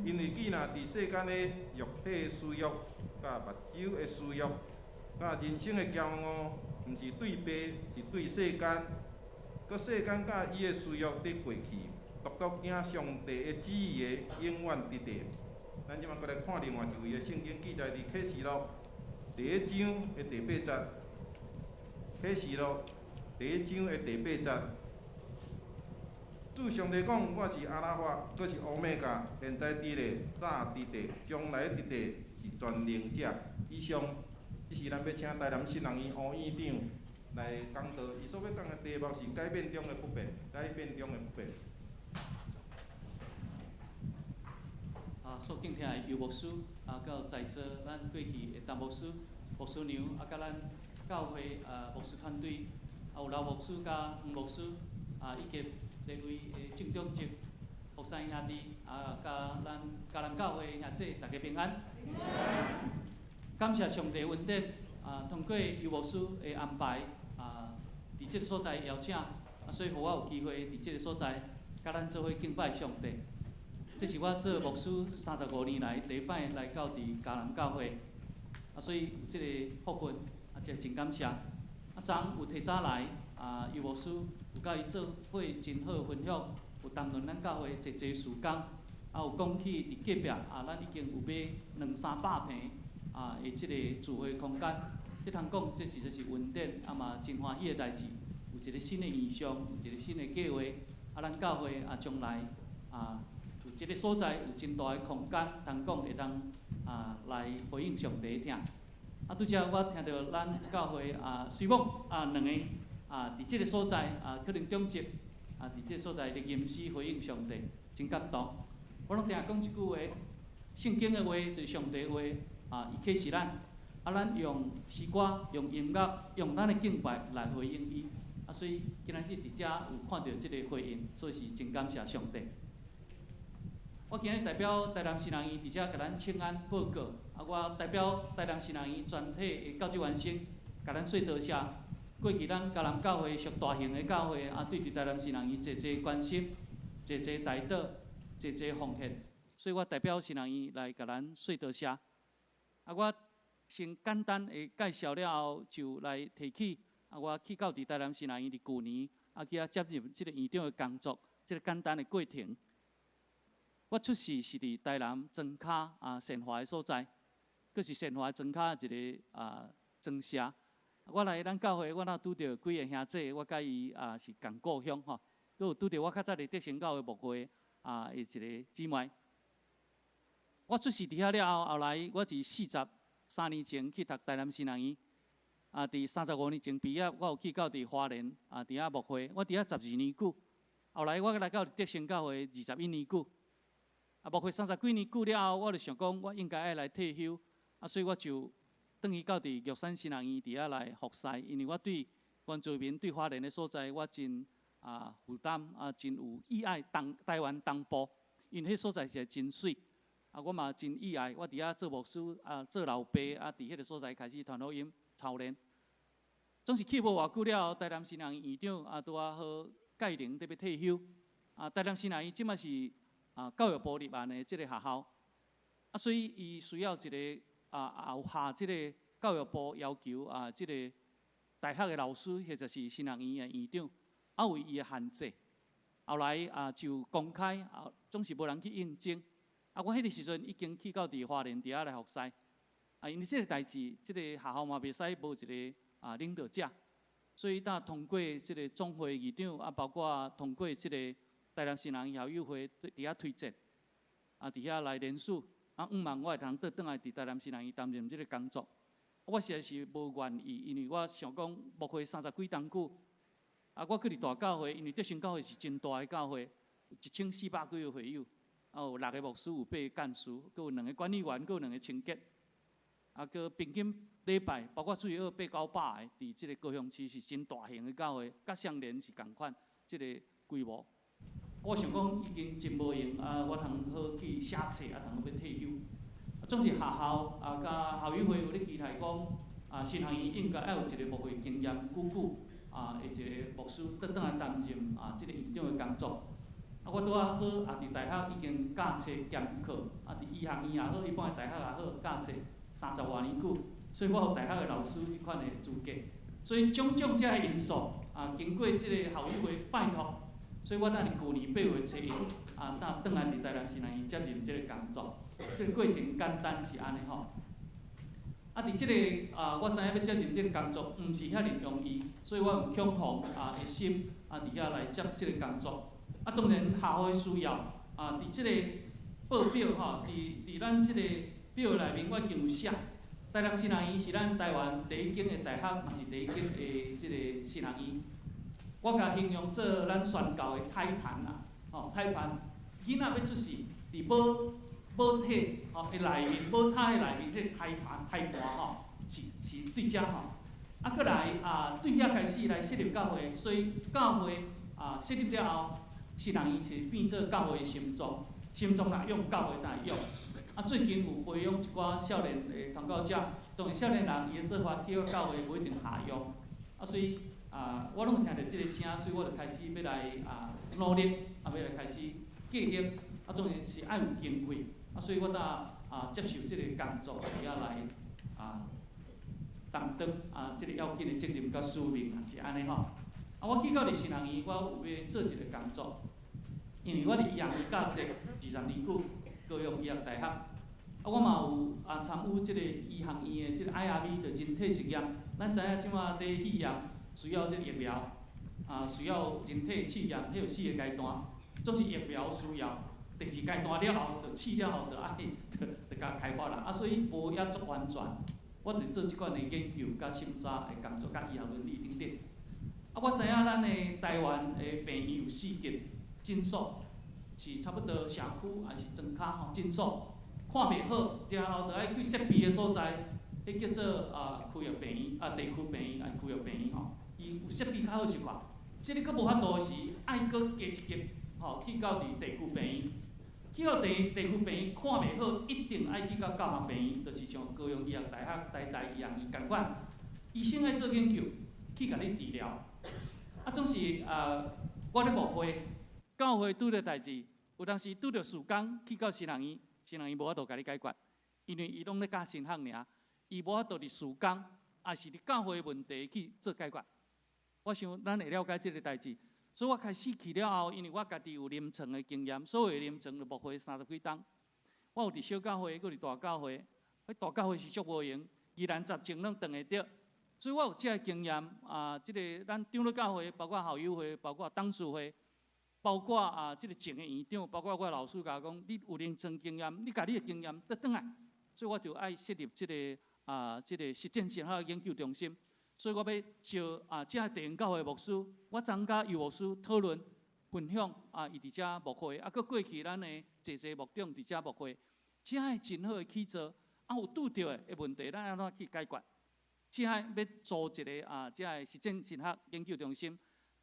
因為既若佇世間的肉體私欲、佮目睭的私欲、佮人生的驕傲，毋是對父，是對世間。閣世間佮伊的私欲佇過去，獨獨行上帝的旨意的，永遠得地。咱這擺閣來看另外一位的聖經記載佇啟示錄第一章的第八節。啟示錄第一章的第八節，主上帝講：我是阿拉法，閣是烏米迦，現在佇咧，早佇地，將來佇地，是全能者。以上，這是咱欲請台南神學院吳院長來講道，伊所欲講的題目是改變中的不變，改變中的不變。啊，所敬聽的尤牧師，啊，佮在座咱過去的陳牧師、牧師娘，啊，佮咱教會啊牧師團隊，啊有劉牧師佮黃牧師，啊以及列位的正長職福山兄弟，啊，佮咱迦南教會兄弟，大家平安。感謝上帝恩典，啊，通過尤牧師的安排，啊，佇這个所在邀請，啊，所以予我有機會佇這个所在，佮咱做伙敬拜上帝。這是我做牧師35年來第一擺來到佇迦南教會，啊，所以有這个福分，啊，這真感謝。啊，昨昏有提早來，啊，尤牧師有佮伊做伙真好分享，有談論咱教會濟濟事工，啊，有講起佇隔壁，啊，咱已經有買兩三百坪，啊，的這个聚會空間。這通講，這實在是恩典，啊嘛真歡喜的代誌，有一个新的異象，有一个新的計劃，啊，咱教會啊將來啊。有這个所在有真大的空間，通講會當啊來回應上帝疼。啊，拄才我聽著咱教會啊，隨某啊兩个啊，佇這个所在啊，可能長執啊，佇這个所在咧吟詩回應上帝，真感動。我攏定講一句話，聖經的話就是上帝的話啊，伊啟示咱，啊，咱用詩歌、用音樂、用咱的敬拜來回應伊。啊，所以今仔日佇遮有看著這个回應，所以是真感謝上帝。我今日代表台南神學院佇遮共咱請安報告，啊，我代表台南神學院全體的教職員先，共咱說多謝。過去咱迦南教會屬大型的教會，啊，對佇台南神學院濟濟關心、濟濟代禱、濟濟奉獻，所以我代表神學院來共咱說多謝。啊，我先簡單的介紹了後，就來提起啊，我去到佇台南神學院佇舊年，啊，去遐接任這个院長的工作，這个簡單的過程。我出世是佇台南莊跤啊，善華的所在，閣是善華莊跤一个啊莊社。我來咱教會，我若拄著幾个兄弟，我佮伊啊是仝故鄉吼。閣有拄著我較早佇德成教會牧會啊的一个姊妹。我出世佇遐了後，後來我佇43年前去讀台南神學院，啊，佇35年前畢業，我有去到佇花蓮啊，佇遐牧會，我佇遐12年久。後來我閣來到德成教會21年久。啊，牧會三十幾年久了後，我就想講，我應該愛來退休，啊，所以我就轉去到佇玉山神學院佇遐來服侍，因為我對原住民、對花蓮的所在，我真啊負擔，啊真有意愛東台灣東部，因為彼所在實在真媠，啊，我嘛真意愛，我佇遐做牧師，啊，做老爸，啊，佇彼个所在開始傳福音、操練。總是去無偌久了後，台南神學院院長啊，拄仔好屆齡欲退休，啊，台南神學院這擺是啊，教育部立案的這个學校，啊，所以伊需要一个啊，有合這个教育部要求啊，這个大學的老師或者是神學院的院長，啊，有伊的限制。後來啊，就公開啊，總是無人去應徵。啊，我彼个時陣已經去到佇花蓮佇遐來服侍。啊，因為這个代誌，這个學校嘛袂使無一个啊領導者，所以當通過這个總會議長啊，包括通過這个台南神學院校友會佇遐推薦，啊，佇遐來聯署，啊，向望我會通倒轉來佇台南神學院擔任這个工作。我實在是無願意，因為我想講牧會三十幾冬久，啊，我閣佇大教會，因為德成教會是真大的教會，1400幾个會友，啊，有六个牧師，有八个幹事，閣有兩个管理員，閣有兩个清潔。啊，閣平均禮拜，包括最少八九百个，佇這個高雄市是真大型的教會，佮雙連是仝款這個規模。我想講已經真無閒啊，我通好去寫冊啊，通好欲退休。總是學校啊，佮校友會有咧期待講，啊，神學院應該愛有一個牧會經驗久久啊，的一個牧師轉轉來擔任啊，這個院長的工作。啊，我拄仔好也佇大學已經教冊兼課，啊，佇醫學院也好，一般的大學也好，教冊三十外年久，所以我有大學的老師彼款的資格。所以種種這个因素啊，經過這個校友會拜託，所以我等佇舊年8月初1啊，轉轉來佇台南神學院接任這個工作。這個過程簡單是按呢吼。啊，佇這個啊，我知影欲接任這個工作，毋是遐爾容易，所以我用恐慌啊的心啊，佇遐來接這個工作。啊，當然學校的需要啊，佇這個報表吼，佇咱這個表內面，我已經有寫。台南神學院是咱台灣第一間的大學，嘛是第一間的這個神學院。我共形容做咱宣教的胎盤啦，吼，胎盤，囡仔欲出世，佇母母體吼的內面，母胎的內面，這個胎盤胎盤吼，是對遮吼。啊，閣來啊，對遐開始來設立教會，所以教會啊設立了後，神學院是變做教會的心臟，心臟若用教會才會用。啊，最近有培養一寡少年的傳教者，當然少年人伊的做法去到教會無一定合用，啊，所以啊，我攏有聽著這个聲，所以我就開始欲來啊努力，啊，欲來開始計劃，啊，當然是愛有經費，啊，所以我才啊接受這個工作，佇遐來啊擔當啊這個要緊的責任佮使命啊，是按呢吼。啊，我去到佇神學院，我有欲做一個工作，因為我佇醫學院教冊20年久，高雄醫學大學，啊，我嘛有啊參與這個醫學院的這個 IRV 的人體實驗。咱知影這馬佇肺炎需要這個疫苗，啊，需要人體試驗，彼有四個階段，總是疫苗需要。第二階段了後，就試了後，就愛就就共開發啦。啊，所以無遐足完全。我就做這款的研究佮審查的工作，佮醫學倫理等等。啊，我知影咱的台灣的病院有四級診所，是差不多社區還是專科吼診所，看袂好，然後就愛去設備的所在，彼叫做啊區域病院啊地區病院啊區域病院吼，伊有設備較好一寡。這个閣無法度的時，愛閣加一級，吼去到佇地區病院，去到地區病院看袂好，一定愛去到教學病院，就是像高雄醫學大學、台大醫學院仝款，醫生愛做研究，去共你治療。啊，總是啊，我咧牧會，教會拄著代誌，有當時拄著事工去到神學院，神學院無法度共你解決，因為伊攏咧教神學爾，伊無法度佇事工，抑是佇教會問題去做解決。我想咱會了解這個代誌，所以我開始去了後，因為我家己有臨床的經驗，所謂臨床就牧會三十幾冬，我有佇小教會，閣佇大教會，彼大教會是足無閒，疑難雜症攏當會著。所以我有這个經驗啊，這个咱長老教會，包括校友會，包括董事會，包括啊這个前的院長，包括我老師共我講，你有臨床經驗，你共你的經驗倒轉來，所以我就愛設立這个啊這个實踐神學研究中心。所以我欲招啊，這个地方教會牧師，我昨佮尤牧師討論分享啊，伊佇遮牧會，啊，閣過去咱的濟濟牧長佇遮牧會，這个真好的去做，啊有拄著的問題，咱按怎去解決？這个欲組一个啊，這个實踐神學研究中心，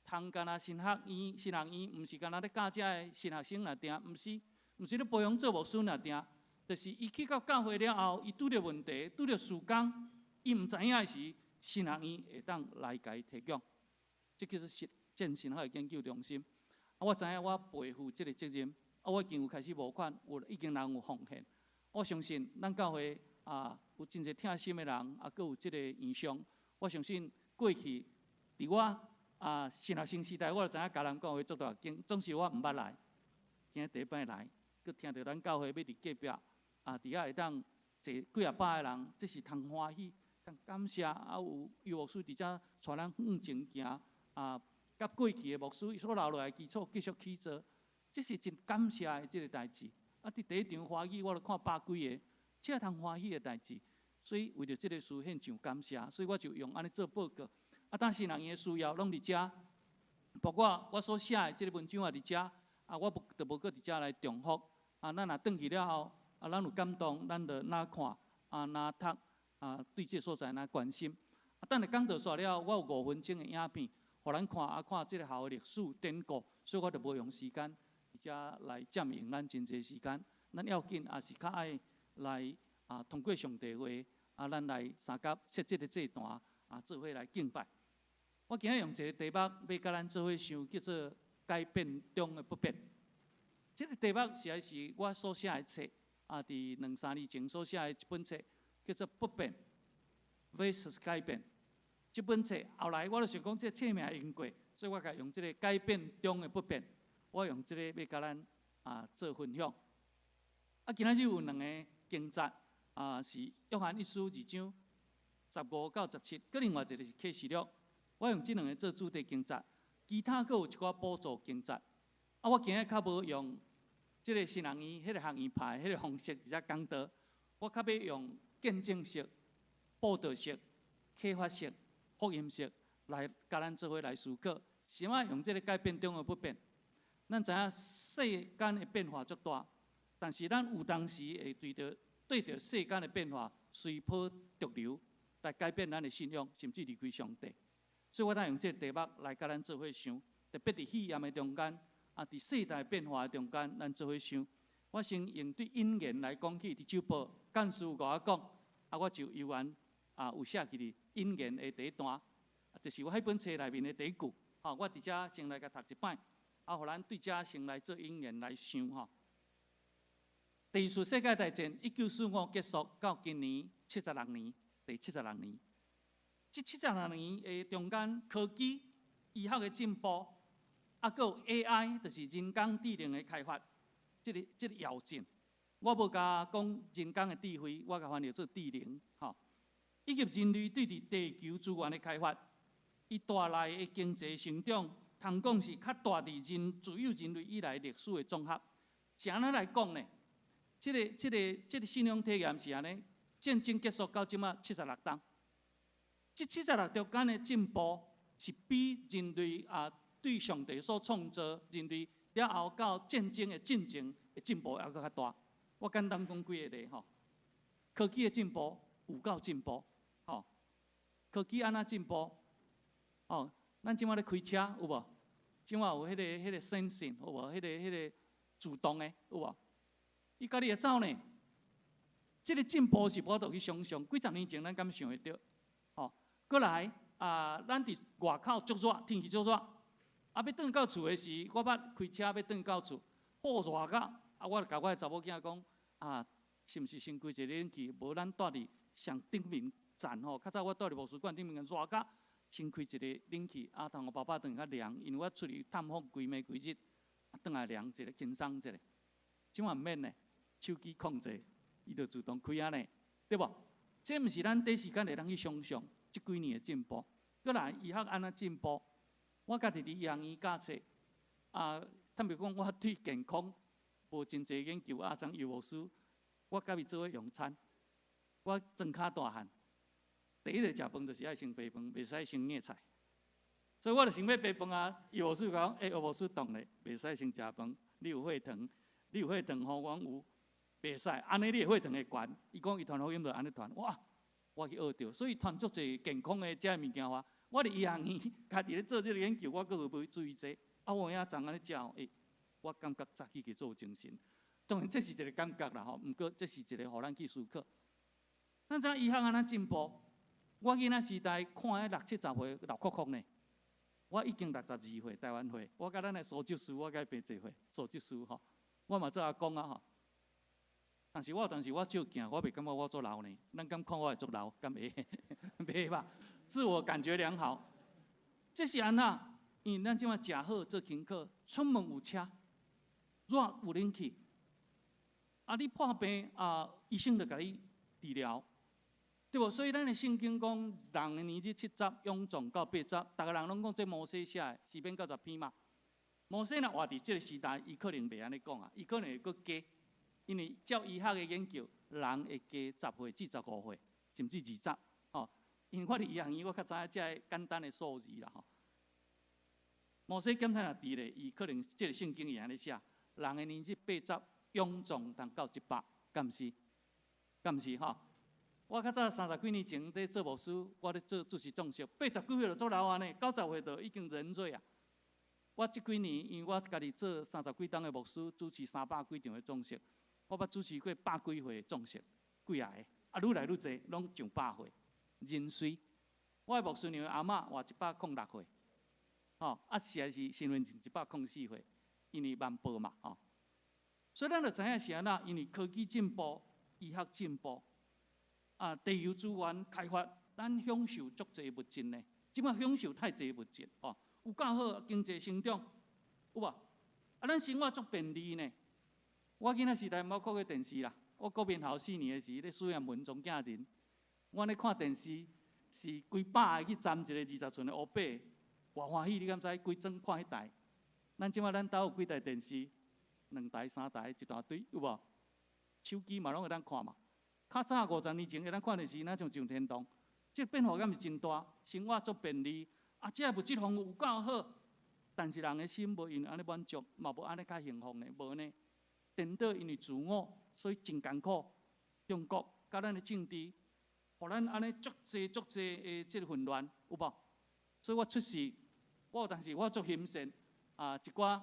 通干焦神學院、神學院，毋是干焦咧教這个神學生爾定，毋是，毋是咧培養做牧師爾定，就是伊去到教會了後，伊拄著問題，拄著事工，伊毋知影的時，神學院會當來共伊提供，這叫做實踐神學研究中心。啊，我知影我背負這个責任，啊，我已經有開始募款，有已經人有奉獻。我相信咱教會啊，有真濟疼心的人，啊，閣有這个異象。我相信過去佇我啊神學生時代，我就知影迦南教會足大間，總是我毋捌來，今日第一擺來，閣聽著咱教會欲佇隔壁啊，佇遐會當坐幾仔百个人，這是通歡喜。感謝啊，有尤牧師佇遮帶咱向前行啊，佮過去的牧師所留落來基礎繼續去做，這是真感謝的這个代誌。啊，佇第一場歡喜，我就看百幾个，這通歡喜的代誌。所以為著這个事獻上感謝，所以我就用按呢做報告。啊，當時人的需要攏佇遮，包括我所寫的這个文章也佇遮，啊，我無就無閣佇遮來重複。啊，咱若轉去了後，啊，咱有感動，咱就若看，啊，若讀。啊，對這個所在若關心。啊，等下講道煞了，我有5分鐘的影片，予咱看啊，看這個學校的歷史典故，所以我就無用時間，佇遮來佔用咱真濟時間。咱要緊也是較愛來啊，通過上帝話啊，咱來相佮設這个祭壇啊，做伙來敬拜。我今日用一个題目欲佮咱做伙想，叫做改變中的不變。這个題目實在是我所寫的冊啊，佇兩三年前所寫的一本冊，叫做《不變 vs 改變》。這本冊後來我就想講，這個冊名用過，所以我共用這个改變中的不變。我用這個欲佮咱啊做分享。啊，今仔日有兩个經節啊，是約翰一書二章15到17，閣另外一个是啟示錄。我用這兩个做主題經節，其他閣有一寡補助經節。啊，我今日較無用這个新人院、彼个學院派彼个方式佇遮講道，我較欲用見證式、佈道式、啟發式、福音式來共咱做伙來思考。啥物用這个改變中的不變？咱知影世間的變化足大，但是咱有當時會對著世間的變化隨波逐流來改變咱的信仰，甚至離開上帝。所以我才用這个題目來共咱做伙想，特別佇試驗的中間，啊，佇世代變化的中間，咱做伙想。我先用對引言來講起，佇週報幹事共我講，啊，我就猶原啊有寫起佇引言的第一段，就是我彼本冊內面的第一句，吼，我佇遮先來共讀一擺，啊，予咱對遮先來做引言來想吼。第二次世界大戰1945結束到今年七十六年，第七十六年。這七十六年的中間，科技、醫學的進步，啊，閣有 AI，就是人工智能的開發，這个躍進，我無共講人工的智慧，我共翻譯做智能，吼。以及人類對佇地球資源的開發，伊帶來的經濟成長，通講是較大佇人自有人類以來歷史的總和。是按怎來講呢？這个信仰體驗是按呢，戰爭結束到這馬七十六冬。這七十六中間的進步，是比人類啊對上帝所創造人類了後到戰爭的進程的進步猶閣較大。我簡單講幾个例吼，科技的進步有夠進步，吼，科技按怎進步？哦，咱這馬咧開車有無？這馬有彼个 sensing 有無？彼个自動的有無？伊家己會走呢？這个進步是無法度去想象，幾十年前咱敢想會著？吼，閣來啊，咱佇外口足熱，天氣足熱，啊，欲轉到厝的時，我捌開車欲轉到厝，好熱甲，啊，我就共我的查某囝講，啊，是毋是先開一个冷氣？無咱蹛佇上頂面站吼，較早我蹛佇牧師館頂面熱甲，先開一个冷氣，啊，通予爸爸轉較涼，因為我出去探訪規暝規日，啊，轉來涼一下，輕鬆一下。這馬毋免呢，手機控制，伊就自動開啊呢，對無？這毋是咱短時間會當去想象，這幾年的進步。閣來醫學按怎進步？我家己佇醫學院教冊，啊，坦白講，我對健康無真濟研究。啊，張尤牧師，我佮伊做伙用餐，我莊跤大漢，第一个食飯就是愛先白飯，袂使先硬菜。所以我就想欲白飯啊，尤牧師講，欸，尤牧師當咧，袂使先食飯，你有血糖，你有血糖吼，我講有，袂使，按呢你的血糖會懸。伊講伊傳福音就按呢傳，哇，我去學著，所以傳足濟健康的這个物件話，我佇醫學院家己咧做這个研究，我閣無注意這個。啊，我有影昨按呢食吼，欸，我感覺早起去足有精神。當然這是一个感覺啦吼，毋過這是一个予咱去思考。咱知影醫學按怎進步？我囡仔時代看彼六七十歲老摳摳呢。我已經62歲，台灣歲。我佮咱的蘇執事，我佮伊平濟歲，蘇執事吼，我嘛做阿公啊吼。但是我有當時我照鏡，我袂感覺我足老呢。咱敢看我會足老？敢會？袂吧？自我感覺良好。這是按怎？因為咱這馬食好做輕巧，出門有車，熱有冷氣。啊，你破病啊，醫生就共你治療，對無？所以咱的聖經講，人的年日七十，勇壯到八十。逐个人攏講這摩西寫的，詩篇90篇嘛。摩西若活佇這个時代，伊可能袂按呢講啊，伊可能會閣加，因為照醫學的研究，人會加10歲至15歲，甚至20。吼，因為我佇醫學院，我較知影這个簡單的數字啦吼。摩西檢查若佇咧，伊可能這个聖經會按呢寫：人的年日八十，勇壯當到100，敢毋是？敢毋是吼？我較早三十幾年前佇做牧師，我咧做主持葬式，80幾歲就做老啊呢，90歲就已經人瑞啊。我這幾年因為我家己做三十幾冬的牧師，主持300幾場的葬式，我捌主持過百幾歲的葬式，幾仔个，啊，愈來愈濟，攏上百歲，人瑞。我的牧師娘阿嬤活106歲，吼，啊，實在是身份證104歲，因為慢報嘛，吼。所以咱就知影是按怎，因為科技進步，醫學進步。啊，地球資源開發，咱享受足濟物質呢。這擺享受太濟物質，吼，有夠好經濟成長，有無？啊，咱生活足便利呢。我囡仔時代毋捌看過電視啦。我國民校4年的時，咧書院文中囝人，阮咧看電視是規百個去占一個20寸的烏白，偌歡喜，你敢知？規庄看彼台。咱這擺咱兜有幾台電視？兩台、三台，一大堆，有無？手機嘛攏會當看嘛。較早50年前會當看電視，若像上天堂，這個變化敢是真大，生活足便利，啊，這個物質豐富有夠好，但是人的心無因為按呢滿足，嘛無按呢較幸福呢，無呢。顛倒因為自我，所以真艱苦。中國佮咱的政治，予咱按呢足濟足濟的這個混亂，有無？所以我出世，我有當時我足欣羨啊，一寡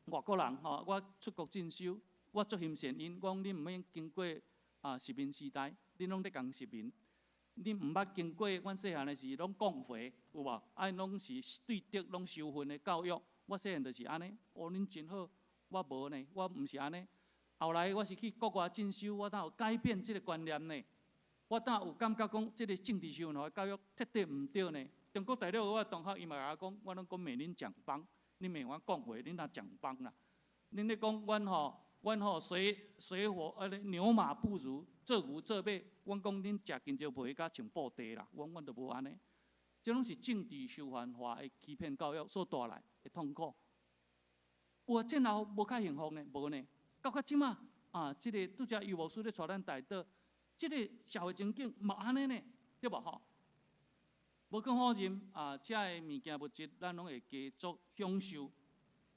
外國人吼，我出國進修，我足欣羨𪜶，講恁毋免經過。啊，殖民時代，恁攏咧共殖民，恁毋捌經過阮細漢的時攏講話，有無？啊，𪜶攏是對德攏受訓的教育。我細漢就是按呢，哦，恁真好，我無呢，我毋是按呢。後來我是去國外進修，我才有改變這個觀念呢。我才有感覺講，這個政治受訓的教育徹底毋對呢。中國大陸我同學伊嘛共我講，我攏講罵恁蔣幫，恁罵阮講話，恁若蔣幫啦。恁咧講阮吼。阮吼水水火啊，牛馬不如，做牛做馬。阮講恁食香蕉皮佮穿布袋啦，阮阮就無按呢。這攏是政治受範化的欺騙教育所帶來的痛苦。有啊，戰後無較幸福呢？無呢。到較這馬啊，這個拄才尤牧師咧帶咱代禱，這個社會情景嘛按呢呢，對無吼？無可否認啊，這个物件物質，咱攏會加足享受，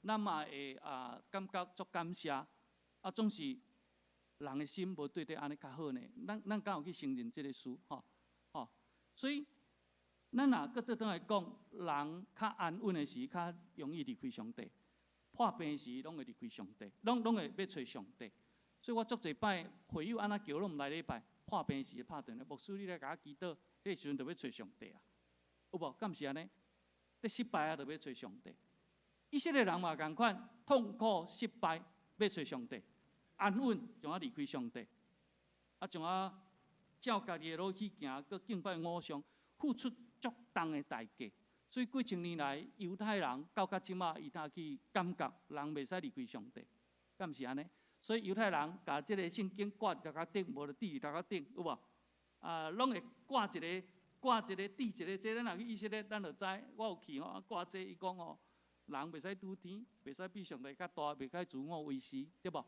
咱嘛會啊感覺足感謝。啊，總是人的心無對得按呢較好呢。咱咱敢有去承認這个事？吼吼，所以咱若閣倒轉來講，人較安穩的時，較容易離開上帝；破病時，攏會離開上帝，攏攏會欲揣上帝。所以我足濟擺會友按怎叫攏毋來禮拜，破病時拍電話，牧師你來共我祈禱，彼个時陣就欲揣上帝啊，有無？敢毋是按呢？咧失敗啊，就欲揣上帝。以色列人嘛仝款，痛苦失敗欲揣上帝。安穩，就愛離開上帝，啊，就愛照家己的路去行，閣敬拜偶像，付出足重的代價。所以幾千年來，猶太人到較這馬，伊才去感覺人袂使離開上帝，敢毋是按呢？所以猶太人共這個聖經掛佇頭殼頂，無就釘佇頭殼頂，有無？啊，攏會掛一个，掛一個，釘一个。這咱若去以色列，咱就知。我有去吼，掛這伊講吼，人袂使拄天，袂使比上帝較大，袂使自我為是，對無？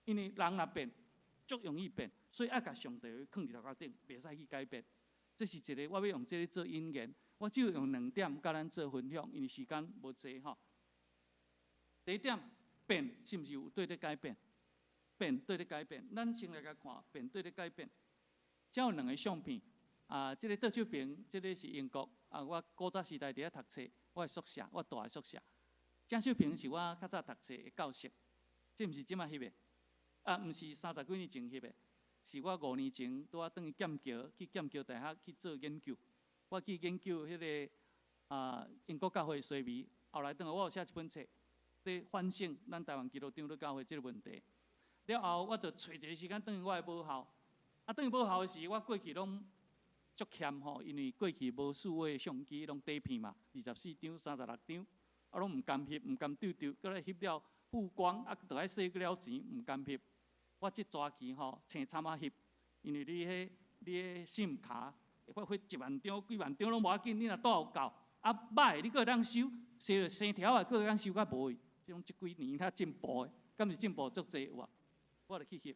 因為人若變，足容易變，所以愛共上帝囥佇頭殼頂，袂使去改變。這是一个，我欲用這个做引言，我只有用兩點佮咱做分享，因為時間無濟吼。第一點，變是毋是有對咧改變？變對咧改變，咱先來共看變對咧改變。這有兩个相片，啊，這个倒手邊，這个是英國，啊，我古早時代佇遐讀冊，我的宿舍，我蹛的宿舍。正手邊是我較早讀冊的教室，這毋是這馬翕的。啊，毋是三十幾年前翕的，是我5年前拄仔轉去劍橋，去劍橋大學去做研究。我去研究彼个啊英國教會衰微，後來轉來我有寫一本冊，佇反省咱台灣基督長老教會這个問題。了後，我就揣一个時間轉去我的母校。啊，轉去母校的時，我過去攏足欠吼，因為過去無數位相機，攏底片嘛，24張、36張，啊，攏毋甘翕，毋甘丟丟，閣來翕了曝光，啊，著愛洗了錢，毋甘翕。我這逝去吼，青參仔翕，因為你彼你彼閃卡，會發1萬張、幾萬張攏無要緊，你若帶有夠，啊歹你閣會當收，生生條仔閣會當收較無去。這種這幾年較進步的，敢是進步足濟有啊？我就去翕。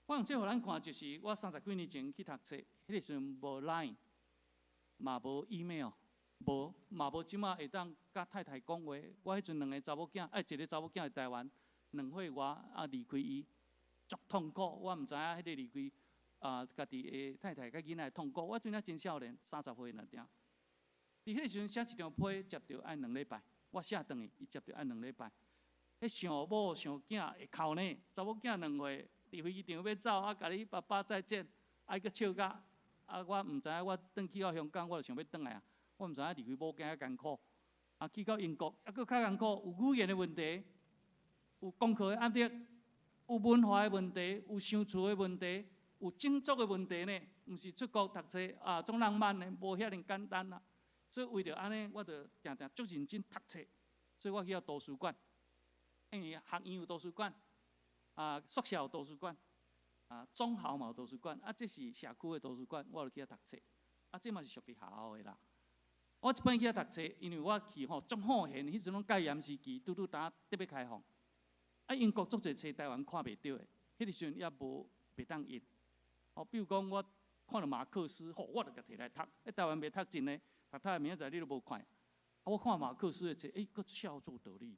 我用這予咱看，就是我三十幾年前去讀冊，彼个時陣無 Line，嘛無 email，無嘛無這馬會當佮太太講話。我彼陣兩个查某囝，哎，一个查某囝佇台灣，2歲外啊離開伊，足痛苦。我毋知影彼个離開，啊，家己的太太佮囡仔的痛苦。我陣仔真少年，30歲爾爾。佇彼個時陣寫一張批，接著愛2禮拜，我寫轉去，伊接著愛兩禮拜。彼想某想囝會哭呢，查某囝2歲，佇飛機場欲走，啊，共你爸爸再見，啊，閣笑甲，啊，我毋知影，我轉去到香港，我就想欲轉來啊，我毋知影離開某囝遐艱苦，啊，去到英國，啊，閣較艱苦，有語言的問題，有功課的壓力，有文化的問題，有想厝的問題，有種族的問題呢，毋是出國讀冊啊，足浪漫的，無遐爾簡單啊。所以為著按呢，我就定定足認真讀冊，所以我去到圖書館，因為學院有圖書館，啊，宿舍有圖書館，啊，總校嘛有圖書館，啊，這是社區的圖書館，我就去遐讀冊，啊，這嘛是屬於學校的啦。我一擺去遐讀冊，因為我去吼足好閒，彼陣攏戒嚴時期，拄拄焦特欲開放，啊，英國足濟冊台灣看袂著的，彼個時陣猶無袂當印。哦，比如講我看著馬克思，吼，我就共提來讀，喺台灣袂讀真的。讀讀明仔載你都無看。啊，我看馬克思的冊，欸，閣寫足有道理咧。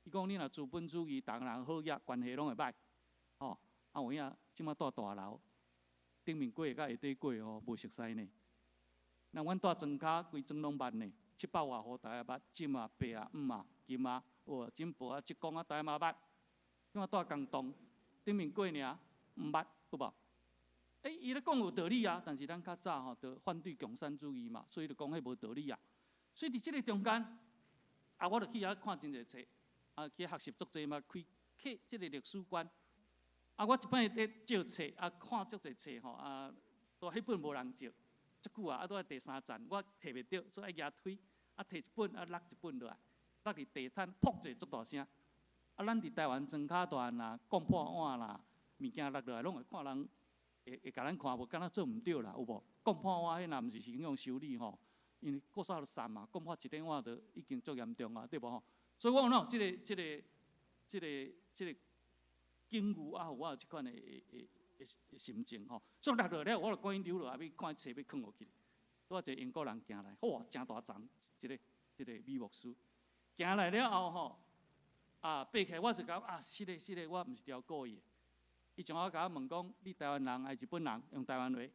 伊講你若資本主義，逐个人好額，關係攏會歹。吼，啊有影，這馬住大樓，頂面過佮下底過吼，無熟似呢。那阮住莊跤，規莊攏捌呢，七百外戶逐个捌，金啊、白啊、五啊、金啊、有金寶啊、浙江啊，逐个嘛捌。這馬住江東，頂面過爾，毋捌，有無？欸，伊咧講有道理啊，但是咱較早吼，就反對共產主義嘛，所以就講彼無道理啊。所以佇這個中間，啊，我就去遐看真濟冊，啊，去學習足濟嘛，開啟這個歷史觀。啊，我一擺佇借冊，啊，看足濟冊吼，啊，都彼本無人借，足久啊，啊，拄佇第三站，我提袂著，所以愛舉推，啊，提一本，啊，落一本落來，落佇地毯，噗一下足大聲。啊，咱佇台灣莊跤大漢啦，摃破碗啦，物件落落來攏會看人。會會共咱看無，敢若做毋對啦，有無？摃破碗彼若毋是先用修理吼，因為古早就散嘛，摃破一頂碗就已經足嚴重啊，對無吼？所以我有哪有這個境遇啊，予我有這款的心情吼。所以落落了，我就趕緊溜落來，欲看冊欲囥予去。拄仔一個英國人行來，哇，誠大叢，這個美牧師行來了後吼，啊，爬起來我就講啊，是的，是的，我毋是刁故意的。伊將我共我問講，你台灣人還是日本人？用台灣話。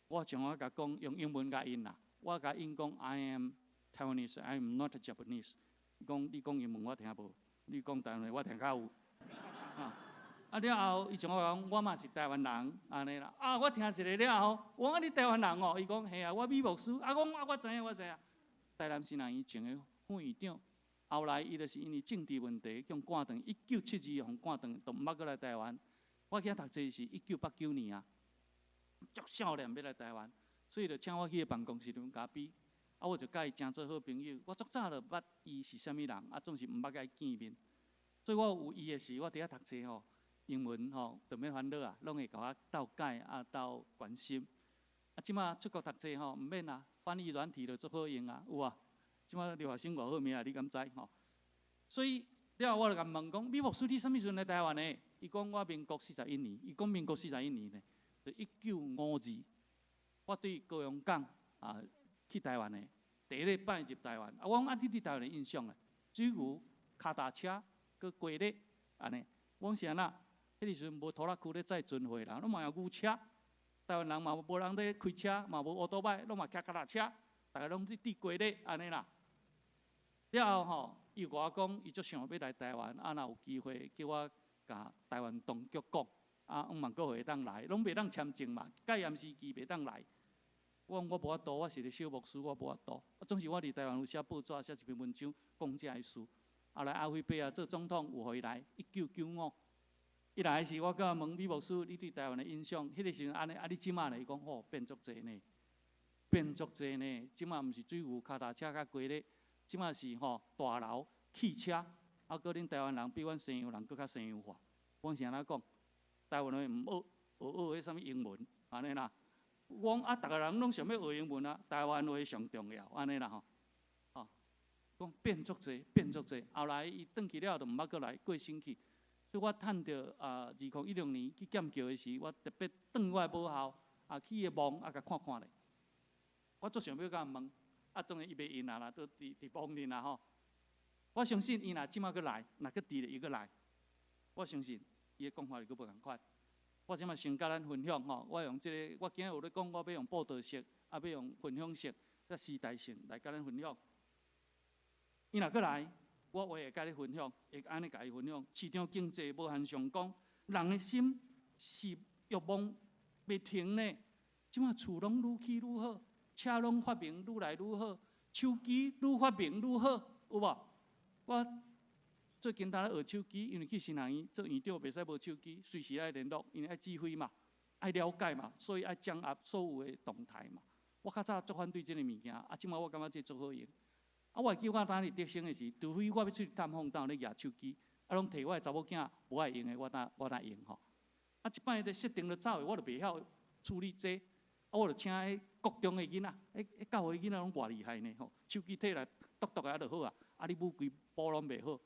我將我共講用英文共𪜶啦。我共𪜶講，I am Taiwanese, I am not Japanese。伊講你講英文我聽無，你講台灣話我聽較有。啊，啊了後，伊將我講，我嘛是台灣人，按呢啦。啊，我聽一下了後，我講你台灣人哦，伊講嘿啊，我米牧師。啊，講啊，我知影，我知影。台南神學院前的副院長，後來伊就是因為政治問題，予趕轉，1972予趕轉，就毋捌閣來台灣。我去遐讀冊是1989年啊，足少年欲來台灣，所以就請我去伊辦公室啉咖啡。啊，我就佮伊成做好朋友。我足早就捌伊是啥物人，啊，總是毋捌佮伊見面。所以我有伊的時，我佇遐讀冊吼，英文吼，就免煩惱啊，攏會共我鬥解啊，鬥關心。啊，這馬出國讀冊吼，毋免啊，翻譯軟體就足好用啊，有啊。這馬留學生偌好命啊，你敢知吼？所以了後我就共問講，米牧師，你啥物時陣來台灣的？伊講我民國四十一年，伊講民國四十一年呢，就1952。我對高雄港啊去台灣的，第一禮拜入台灣。啊，我講啊，你對台灣的印象咧？水牛、跤踏車、閣雞咧，按呢。我講是按怎？彼個時陣無拖拉機咧載船貨啦，攏嘛用牛車。台灣人嘛無人咧開車，嘛無烏多擺，攏嘛騎跤踏車，逐个攏咧佇雞咧，按呢啦。了後吼，伊有共我講，伊足想欲來台灣，啊，若有機會叫我共台灣當局講，啊，毋茫閣會當來，攏袂當簽證嘛，戒嚴時期袂當來。我講我無法度，我是個小牧師，我無法度。啊，總是我佇台灣有寫報紙，寫一篇文章講這个事。後來阿輝伯啊做總統有予伊來，1995，伊來時我佮問米牧師，你對台灣的印象？彼個時陣按呢，啊你這馬咧？伊講吼變足濟呢，變足濟呢。這馬毋是水牛、跤踏車佮雞咧，這馬是吼大樓、汽車，啊，閣恁台灣人比阮西洋人閣較西洋化。我是按怎講？台灣話毋學，學學彼啥物英文，按呢啦。我講啊，逐个人攏想欲學英文啊，台灣話上重要，按呢啦吼。吼，講變足濟，變足濟。後來伊轉去了後，就毋捌閣來過身去。所以我趁著啊，2016年去劍橋的時，我特別轉我的母校啊，去伊的墓啊，共看看咧。我足想欲共伊問，啊，當然伊袂應啊啦，都佇佇墓裡啦吼。我相信伊若這馬閣來，若閣佇咧伊閣來，我相信伊的講法會閣無仝款。我這馬先佮咱分享吼，我用這个，我今日有咧講，我欲用佈道式，啊，欲用分享式，佮時代性來佮咱分享。伊若閣來，我話會佮你分享，會按呢共伊分享。市場經濟無限上綱，人的心是欲望袂停呢。這馬厝攏愈起愈好，車攏發明愈來愈好，手機愈發明愈好，有無？我最近當咧學手機，因為去新學院做院長，袂使無手機，隨時愛聯絡，因為愛指揮嘛，愛了解嘛，所以愛掌握所有的動態嘛。我較早足反對這个物件，啊，這馬我感覺這足好用。啊，我會記我當佇德生的時，除非我欲出去探訪，當咧舉手機，啊，攏提我的查某囝無愛用的，我才用吼。啊，一擺咧設定就走的，我就袂曉處理這個，啊，我就請彼國中的囡仔，彼教會囡仔攏偌厲害呢吼，手機提來篤篤啊就好啊，啊，你舞規步攏袂好。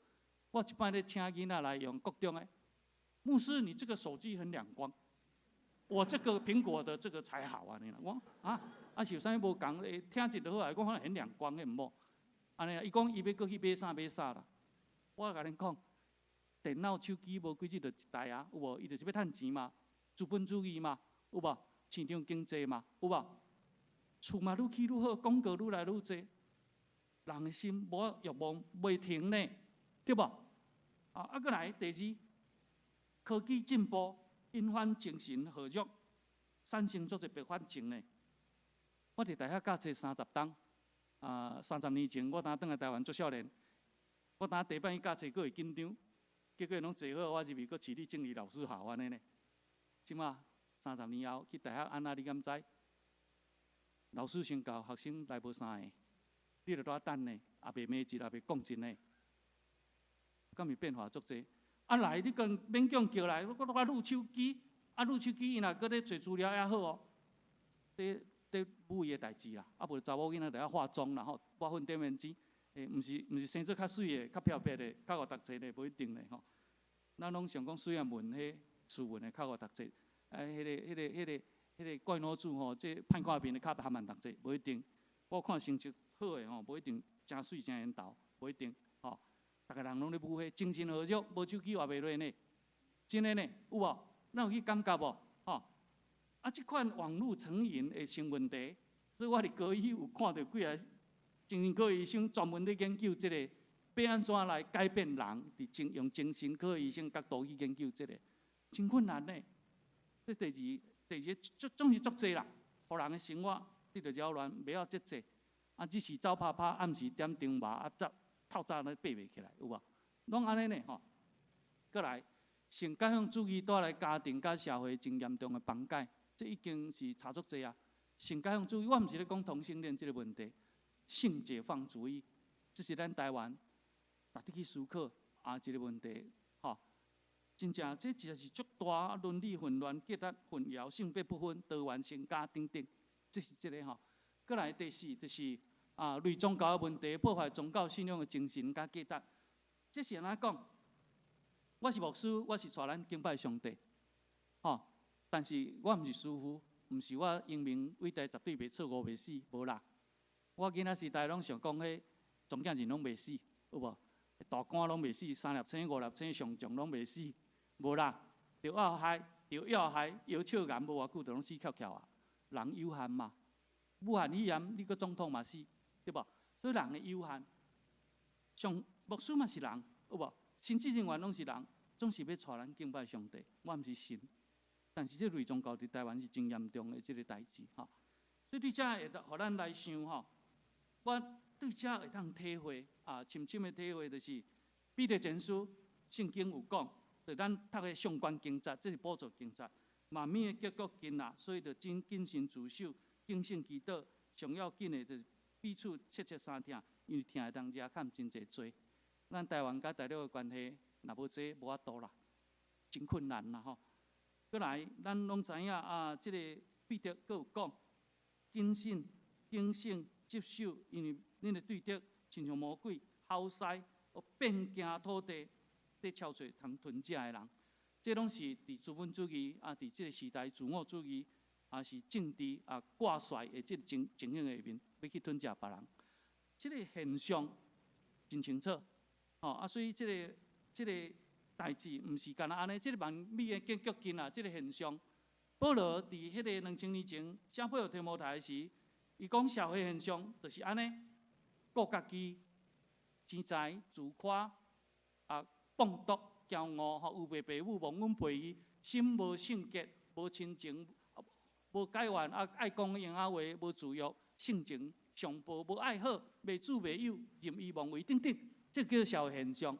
我一擺咧請囡仔來用國中的，牧師，你這個手機很兩光，我這個蘋果的這個才好啊！你我啊啊是有啥物無仝？聽一就好啊，講可能很兩光的毋無。按呢，伊講伊欲閣去買啥買啥啦。我共恁講，電腦、手機無幾日就一台啊，有無？伊就是欲趁錢嘛，資本主義嘛，有無？市場經濟嘛，有無？厝嘛愈起愈好，廣告愈來愈濟，人的心無欲望袂停呢，對無？啊，閣來第二，科技進步引發精神耗弱，產生足濟併發症呢。我佇大學教冊30冬，啊，30年前我當轉來台灣做少年，我當第一擺去教冊，閣會緊張，結果攏坐好，我入去閣起立敬禮老師好按呢呢。這馬30年後去大學按怎你敢知？老師先教學生來無三個，你著拄等呢，也袂罵一，也袂講一呢。敢是變化足濟？啊來，你閣勉強叫來，我閣錄手機，啊錄手機，伊若閣咧揣資料也好哦，咧母伊的代誌啦，啊無查某囡仔就愛化妝啦吼，抹粉點胭脂，毋是生做較媠的、較飄撇的、較會讀冊的，無一定的吼。咱攏想講媠仔文彼斯文的較會讀冊，啊，彼个怪腦子吼，這歹看面的較含萬讀冊，無一定。我看成績好的吼，無一定誠媠誠緣投，無一定吼。逐个人攏咧舞彼精神耗弱，無手機活袂落呢，真的呢，有無？咱有去感覺無？吼！啊，這款網路成癮會成問題，所以我佇高醫有看著幾个精神科醫生專門咧研究這个，欲按怎來改變人，佇精用精神科醫生角度去研究這个，真困難呢。這第二，第二個總是足濟啦，予人的生活得著擾亂，袂曉節制，啊，只是走拍拍，暗時點燈麻，啊，早透早咧爬袂起來，有無？攏按呢呢吼。閣來，性解放主義帶來家庭佮社會真嚴重的崩解，這已經是查足濟啊。性解放主義，我毋是咧講同性戀這个問題，性解放主義，這是咱台灣值得去思考啊一个問題，吼。真正這實在是足大倫理混亂、價值混淆、性別不分、多元成家等等，這是這个吼。閣來第四就是啊，類宗教的問題，破壞宗教信仰的精神佮價值。這是按怎講？我是牧師，我是帶咱敬拜上帝，吼。但是我毋是師傅，毋是我英明偉大，絕對袂錯誤袂死，無啦。我囡仔時代攏想講，彼總監人攏袂死，有無？大官攏袂死，三粒星、五粒星上將攏袂死，無啦。著要害，著要害，藥笑癌無偌久就攏死翹翹啊。人有限嘛，武漢肺炎，你閣總統嘛死，對無？所以人的有限，像牧師嘛是人，有無？神職人員攏是人，總是欲帶咱敬拜上帝。我毋是神，但是這類宗教佇台灣是真嚴重的這个代誌吼。所以對這會當予咱來想吼，我對這會當體會啊，深深的體會就是彼得前書聖經有講，就咱讀的上關經節，這是補助經節，萬物的結局近啦，所以著真謹慎自守，警醒祈禱，上要緊的就是彼此切切相疼，因為疼的人遮欠真濟罪。咱台灣佮大陸的關係，若無這無法度啦，真困難啦吼。閣來，咱攏知影啊，這个彼得閣有講，謹慎、警醒、執守，因為恁的對敵親像魔鬼，吼獅，遍行土地，佇搜揣通吞食的人。這攏是佇資本主義啊，佇這个時代自我主義啊，是政治啊掛帥的這个情形下面，欲去吞食別人。這个現象真清楚，吼啊，所以這个代誌毋是干焦按呢，這個萬美的建築近啊，這個現象。保羅佇彼个2000年前寫批予提摩太時，伊講社會現象就是按呢，顧家己、錢財、自誇、啊放蕩、驕傲、吼有爸父母忘恩背義、心無聖潔、無親情、無解怨啊愛講閒仔話、無自約、性情上暴、無愛好、賣主賣友、任意妄為等等，這叫社會現象。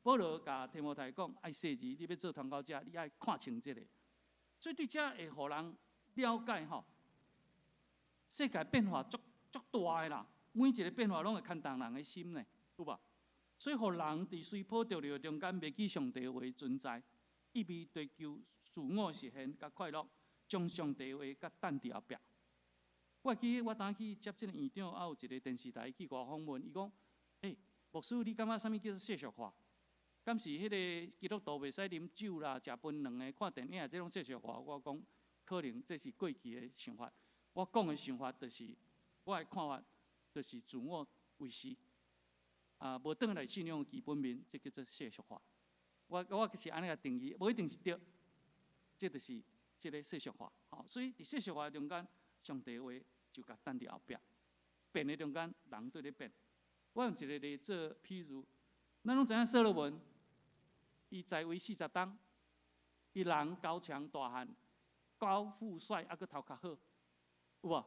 保羅共提摩太講，愛細膩，你欲做傳教者，你愛看清這个。所以對這會予人了解吼，世界變化足足大的啦，每一个變化攏會牽動人的心呢，有無？所以，予人佇隨波逐流中間，袂記上帝話存在，一味追求自我實現佮快樂，將上帝話佮擲佇後壁。我會記得我當去接這个院長，啊有一个電視台去共我訪問，伊講：欸，牧師，你感覺啥物叫做世俗化？敢是彼个基督徒袂使啉酒啦、食檳榔的、看電影，這種世俗化？我講可能這是過去的想法。我講的想法就是我的看法，就是自我為是，啊，無轉來信仰的基本面，這叫做世俗化。我是按呢共定義，無一定是對，這就是這个世俗化。吼，所以佇世俗化中間，上帝話就共擲佇後壁，變的中間，人對咧變。我用一个例做譬如，咱攏知影所羅門，伊在位40冬，伊人高強大漢，高富帥，猶閣頭殼好，有無？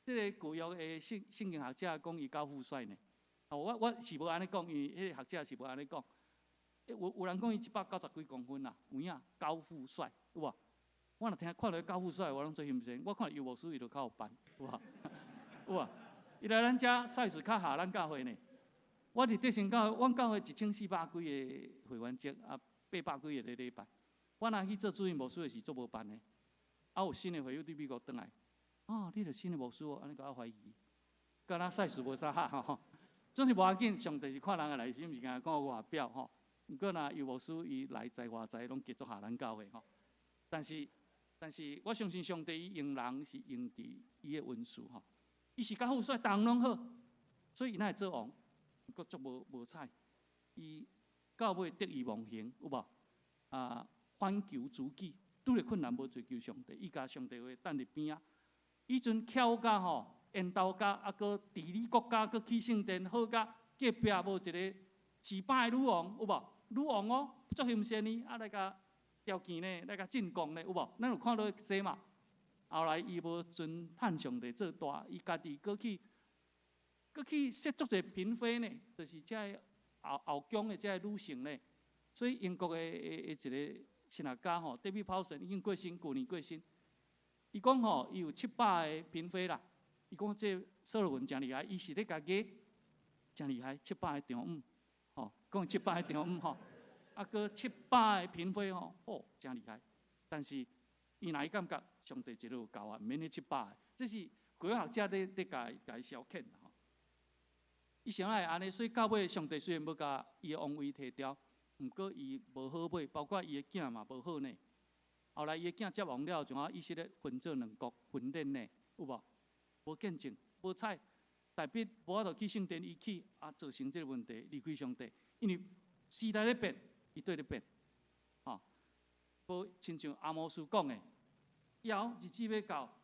這个舊約的聖經學者講伊高富帥呢。哦，我是無按呢講，因為彼个學者是無按呢講。有人講伊190幾公分啦，有影高富帥，有無？我若聽看著高富帥，我攏做欣羨。我看尤牧師伊就較有範，有無？有無？伊來咱遮 size 較合咱教會呢。我佇德興教會，阮教會1400幾个會員籍，啊800幾个咧禮拜。我若去做主任牧師的時，足無範的。啊，有新的會友佇美國轉來，哦，你著新的牧師哦，按呢共我懷疑，敢若 size 無啥合吼。總是無要緊，上帝是看人的內心，毋是干焦看外表吼。毋過若尤牧師伊來在外在，攏繼續合咱教會吼。但是我相信上帝伊用人是用佇伊的恩賜吼。伊是高富帥，逐項攏好，所以伊哪會做王？閣足無彩，伊到尾得意忘形，有無？啊，反求諸己，拄著困難無追求上帝，伊共上帝話擲佇邊仔。彼陣巧甲吼，緣投甲啊，閣治理國家，閣起聖殿，好甲隔壁無一个示巴的女王，有無？女王哦，足欣羨伊，啊來共條件呢，來共進貢呢，有無？咱有看到這嘛？後來伊無尊嘆上帝做大，伊家己閣去設足濟嬪妃呢，就是這个後宮的這个女性呢。所以英國的一个神學家吼，David Pawson 已經過身，舊年過身。伊講吼，伊有700個嬪妃啦。伊講這所羅門誠厲害，伊是咧共家誠厲害，七百个丈姆，吼，講七百个丈姆吼，啊，閣七百個嬪妃吼，哦，誠厲害。但是伊若伊感覺上帝一个就夠啊，毋免彼七百个。這是舊約學者咧共伊消遣啦吼。伊想會按呢，所以到尾上帝雖然無共伊的王位提掉，毋過伊無好尾，包括伊的囝嘛無好呢。後來伊的囝接王了，像啊以色列分做兩國分裂呢，有無？無見證，無彩，大衛無法度去聖殿，伊去啊，造成這个問題，離開上帝。因為時代咧變，伊綴咧變，吼，無親像阿摩司講的，枵日子欲到，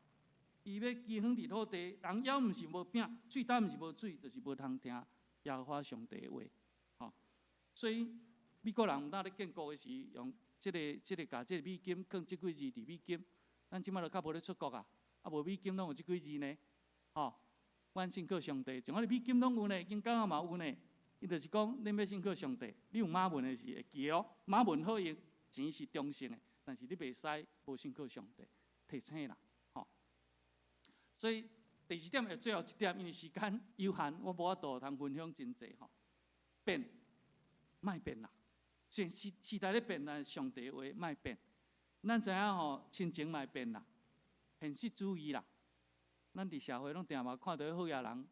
伊欲飢荒佇土地，人枵毋是無餅，喙焦毋是無水，就是無通聽耶和華上帝的話，吼。所以美國人若咧建國的時，用這个共這个美金，囥這幾字佇美金，咱這擺都較無咧出國啊，啊無美金攏有這幾字呢，吼。阮信靠上帝，像我美金攏有呢，金剛嘛有呢。伊就是講，恁欲信靠上帝，你有馬文的時會記哦，馬文好用，錢是中性的，但是你袂使無信靠上帝，提醒啦，吼。所以第二點，最後一點，因為時間有限，我無法度通分享真濟吼。變，莫變啦。雖然時代咧變，但上帝話莫變。咱知影吼，親情嘛會變啦，現實主義啦。咱佇社會攏定嘛看著好額人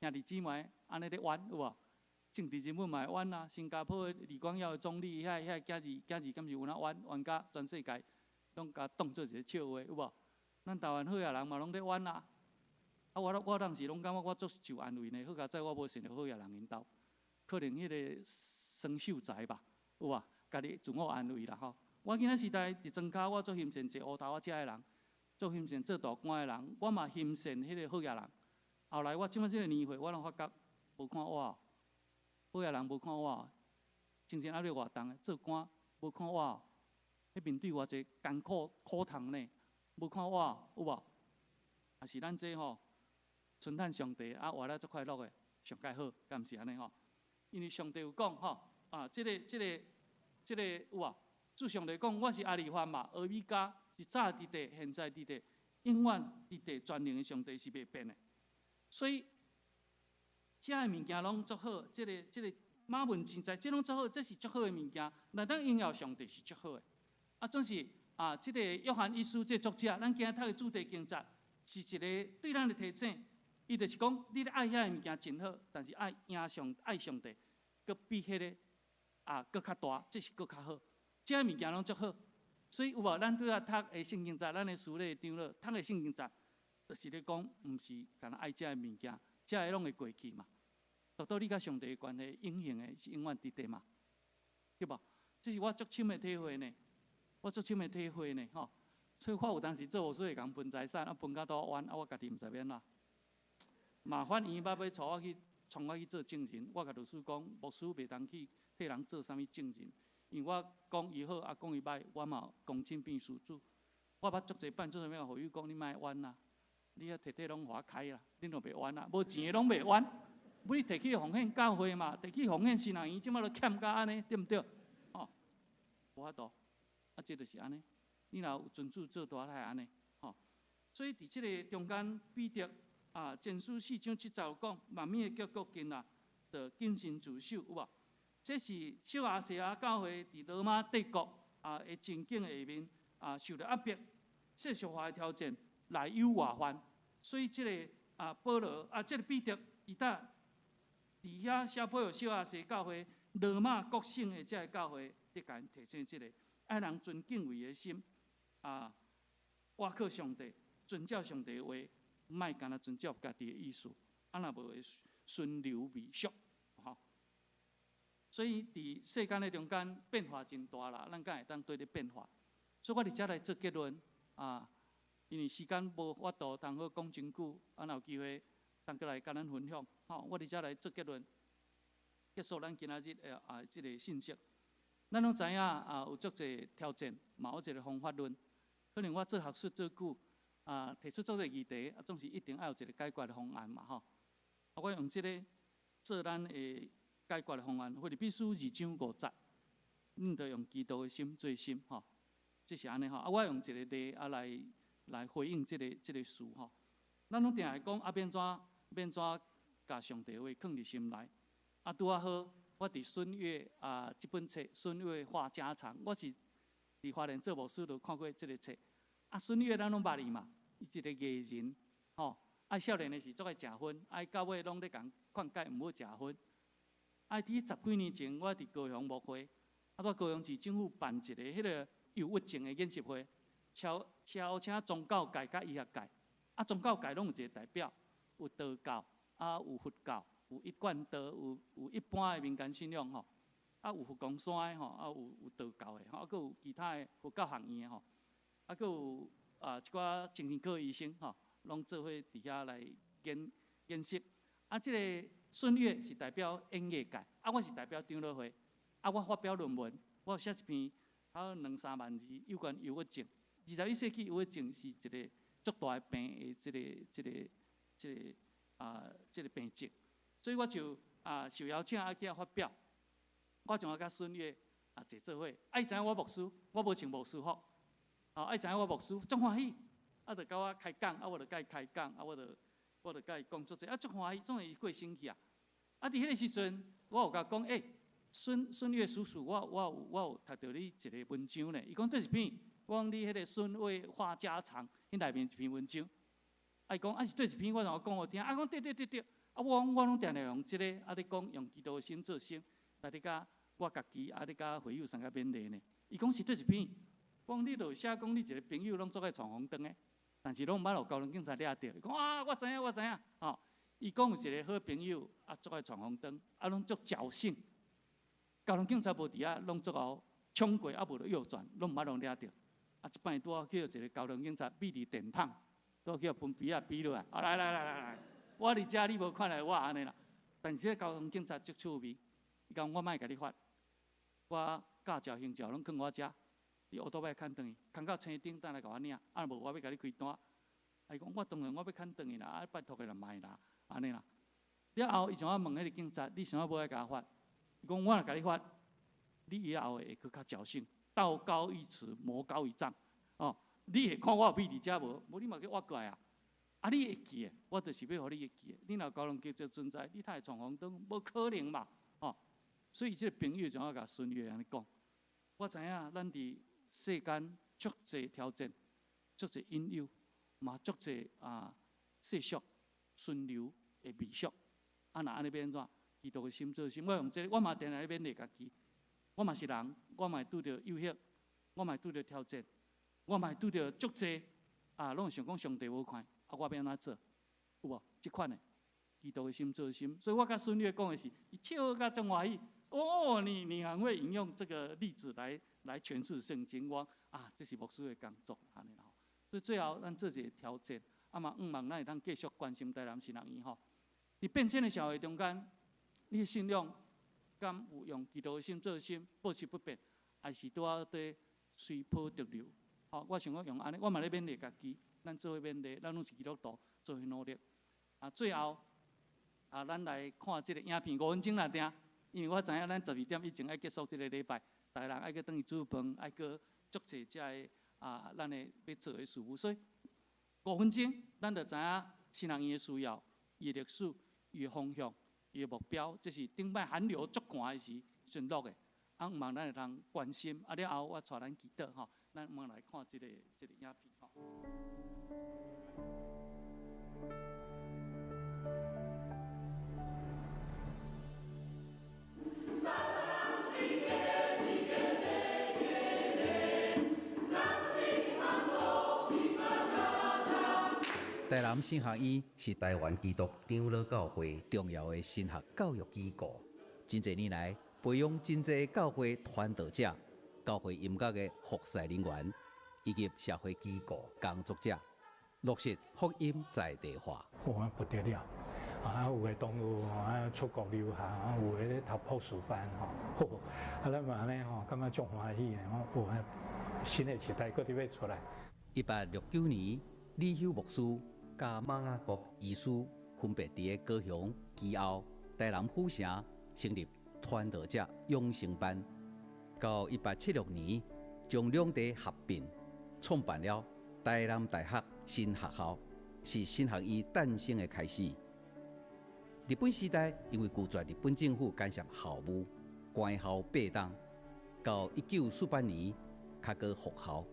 兄弟姊妹按呢咧冤有無？政治人物嘛會冤啊。新加坡李光耀的總理，遐囝兒敢是有哪冤冤甲全世界攏共當做一个笑話有無？咱台灣好額人嘛攏咧冤啊。啊，我當時攏感覺我足受安慰呢，好佳哉我無順著好額人𪜶兜，可能彼个孫秀才吧，有無？家己自我安慰啦吼。我囡仔時代佇莊跤，我足欣羨坐烏頭仔車的人，足欣羨做大官的人，我嘛欣羨彼个好額人。後來我這擺這个年歲，我攏發覺無看我，好額人無看我，精神壓力偌重的做官無看我，彼面對偌濟艱苦苦痛呢，無看我有無？啊是咱這吼，純趁上帝啊，活了足快樂的，上蓋好，敢毋是按呢吼？因為上帝有講吼，啊，這個有無？主上帝講，我是阿里法嘛，俄米伽，是早佇地，現在佇地，永遠佇地，全能的上帝是袂變的。所以，遮的物件攏足好，這個馬門錢財，這攏足好，這是足好的物件。來當榮耀上帝是足好的。啊，總是啊，這個約翰一書這作者，咱今日讀的主題經節是一個對咱的提醒。伊就是講，你咧愛遐个物件真好，但是愛贏上愛上帝，閣比彼个啊閣較大，這是閣較好。這个物件攏足好，所以有無？咱拄仔讀的聖經節，咱的書咧長老讀的聖經節，就是咧講，毋是干焦愛這个物件，這个攏會過去嘛。獨獨你佮上帝的關係，永恆的是永遠佇地嘛，對無？這是我足深的體會呢，我足深的體會呢，吼。所以我有當時做牧師會共分財產，啊分甲倒冤，啊我家己毋知欲按怎。嘛法院捌欲帶我去，創我去做證人，我共律師講，牧師袂當去替人做啥物證人。因為我講伊好，啊講伊䆀，我嘛公親變事主。我捌足濟擺做啥物，予伊講你莫冤啊，你遐摕摕攏予我開啦，恁都袂冤啊，無錢的攏袂冤。欲你摕去奉獻教會嘛，摕去奉獻神學院，這擺都欠甲按呢，對毋對？吼，無法度，啊，這就是按呢。你若有尊主做大，才會按呢，吼。所以佇這个中間，彼得啊，前書四章七節有講，萬物的結局近啦，著謹慎自守，有無？這是小亞細亞教會佇羅馬帝國啊的情景下面啊，受著壓迫、世俗化的挑戰，內憂外患。所以這个啊保羅啊，這个彼得，伊搭佇遐寫批予小亞細教會、羅馬國省的這个教會，咧共𪜶提醒這个愛人存敬畏的心啊，倚靠上帝，遵照上帝的話，莫干焦遵照家己的意思，啊若無會順流未俗。所以佇世間的中間變化真大啦，咱敢會當綴咧變化。所以我佇遮來做結論啊，因為時間無法度通好講真久，啊，若有機會通閣來佮咱分享。吼，我佇遮來做結論，結束咱今仔日的啊這个信息。咱攏知影啊，有足濟挑戰，嘛有一个方法論。可能我做學術做久，啊，提出足濟議題，啊，總是一定愛有一个解決的方案嘛，吼。啊，我用這个做咱的解決的方案，腓立比書二章五節，恁著用基督的心做心，吼，這是按呢吼。啊，我用一个例啊來來回應這个事吼。咱攏定會講啊，欲按怎欲按怎共上帝話囥佇心內。啊，拄仔好，我佇孫岳啊這本冊《孫岳話家常》，我是佇花蓮做牧師，就看過這个冊。啊，孫岳咱攏捌伊嘛，伊一个藝人，吼。啊，少年的時足愛食薰，啊，到尾攏咧共勸誡毋好食薰。啊！佇十幾年前，我佇高雄牧會，啊，在高雄市政府辦一个彼个憂鬱症的研習會，邀邀請宗教界佮醫學界，啊，宗教界攏有一个代表，有道教，啊，有佛教，有一貫道，有一般的民間信仰吼，啊，有佛光山的吼，啊，有道教的吼，啊，閣有其他的佛教學院的吼，啊，閣有啊一寡精神科醫生吼，攏做伙佇遐來研研習，啊，這个孫岳是代表演藝界，啊，我是代表長老會，啊，我發表論文，我有寫一篇，啊，兩三萬字有關憂鬱症。21世紀憂鬱症是一个足大的病的這個病症，所以我就啊受邀請啊去遐發表，我將我佮孫岳啊坐做伙，啊伊知影我牧師，我無穿牧師服，啊伊知影我牧師，足歡喜，啊就佮我開講，啊我就佮伊開講，啊我就佮伊講足濟，啊足歡喜，總是伊過身去啊。啊！佇彼个時陣，我有共講，欸，孫孫岳叔叔，我有讀著你一个文章呢。伊講佗一篇？我講你彼个孫岳話家常，彼內面一篇文章。啊，伊講啊是佗一篇？我就講予聽。啊，講對對對對。啊，我講我攏定定用這个，啊，咧講用基督的心做心，來咧佮我家己，啊咧佮會友相共勉勵呢。伊講是佗一篇？我講你著寫講你一个朋友攏足愛闖紅燈的，但是攏毋捌予交通警察掠著。伊講啊，我知影，我知影，吼。伊講有一个好朋友，啊，足愛闖紅燈，啊，攏足僥倖。交通警察無佇遐，攏足嗷衝過啊無就右轉，攏毋捌予掠著。啊，這擺拄好去予一個交通警察美麗電筒，拄好去予噴鼻仔比落來。啊，來來來來來，我佇遮你無看來我按呢啦。但是這個交通警察足趣味，伊講我莫共你罰，我駕照、行照攏囥我遮，你烏托邦牽轉去，牽到青頂等來共我領，啊無我欲共你開單。啊，伊講我當然我欲牽轉去啦，啊拜託的啦，莫啦，按呢啦。了後，伊就我問彼個警察，你想欲愛共我罰？伊講我若共你罰，你以後會閣較侥幸，道高一尺，魔高一丈。哦，你會看我有美佇遮無？無你嘛去挖過來啊！啊，你會記的，我就是欲予你會記的。你若交通警察存在，你哪會闖紅燈？無可能嘛！哦，所以這個朋友就我共孫女按呢講，我知影咱佇世間足濟挑戰，足濟引誘，嘛足濟啊世俗順流的迷惑。啊，若按呢欲按怎？基督的心做心，我用這個，我嘛定定咧勉勵家己。我嘛是人，我嘛會拄著誘惑，我嘛會拄著挑戰，我嘛會拄著足濟啊，攏會想講上帝無看，啊，我欲按怎做？有無？這款的基督的心做心，所以我佮孫女講的是，伊笑甲足歡喜。哦，你很會引用這個例子來詮釋聖經。我啊，這是牧師的工作，按呢啦。所以最後咱做一個挑戰，啊嘛，向望咱會當繼續關心台南神學院吼。佇變遷的社會中間，你的信仰敢有用基督的心做心，保持不變，還是拄仔佇隨波逐流？吼，我想講用按呢，我嘛咧勉勵家己，咱做伙勉勵，咱攏是基督徒，做伙努力。啊，最後啊，咱來看這個影片5分鐘內定，因為我知影咱12點以前愛結束這個禮拜，逐个人愛閣轉去煮飯，愛閣足濟遮个啊，咱的欲做的事務，所以5分鐘，咱就知影神學院的需要，伊的歷史，伊的方向，伊的目標，這是頂擺寒流足寒的時陣錄的。啊，向望咱會當關心，啊了後我帶咱祈禱吼，咱向望來看這個影片吼。台南神學院是台灣基督長老教會重要的神學教育機構，真濟年來培養真濟教會傳道者、教會音樂的服侍人員以及社會機構工作者，落實福音在地化。哇，不得了！啊，有的同學啊出國留學，啊有的咧讀博士班吼，啊咱嘛按呢吼，感覺足歡喜的吼，哇，新的一代閣佇欲出來。 1869年，李休牧師佮馬雅國醫師分別佇个高雄、基後、台南府城成立傳道者養成班。到1876年，將兩地合併，創辦了台南大學神學校，是神學院誕生的開始。日本時代因為拒絕日本政府干涉校務，關校八冬。到1948年，較閣復校。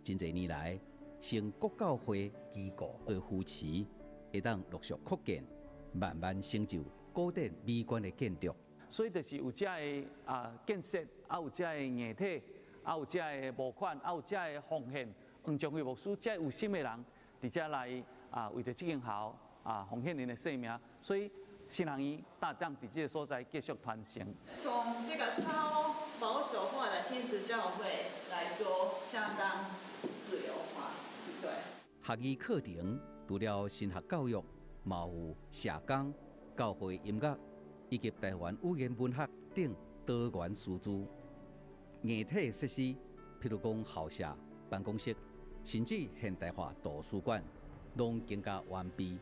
真濟年來，承國教會機構的扶持，會當陸續擴建，慢慢成就古典美觀的建築。所以就是有遮个啊建設，啊有遮个硬體，啊有遮个募款，啊有遮个奉獻。黃將輝牧師遮有心的人，佇遮來啊為著這間校啊奉獻𪜶的性命，所以神學院大當佇這个所在繼續傳承。從這個超保守化的天主教會來說，相當自由化，對。學院課程除了神學教育，嘛有社工、教會音樂以及台灣語言文學等多元師資。硬體設施，譬如講校舍、辦公室，甚至現代化圖書館，攏更加完備。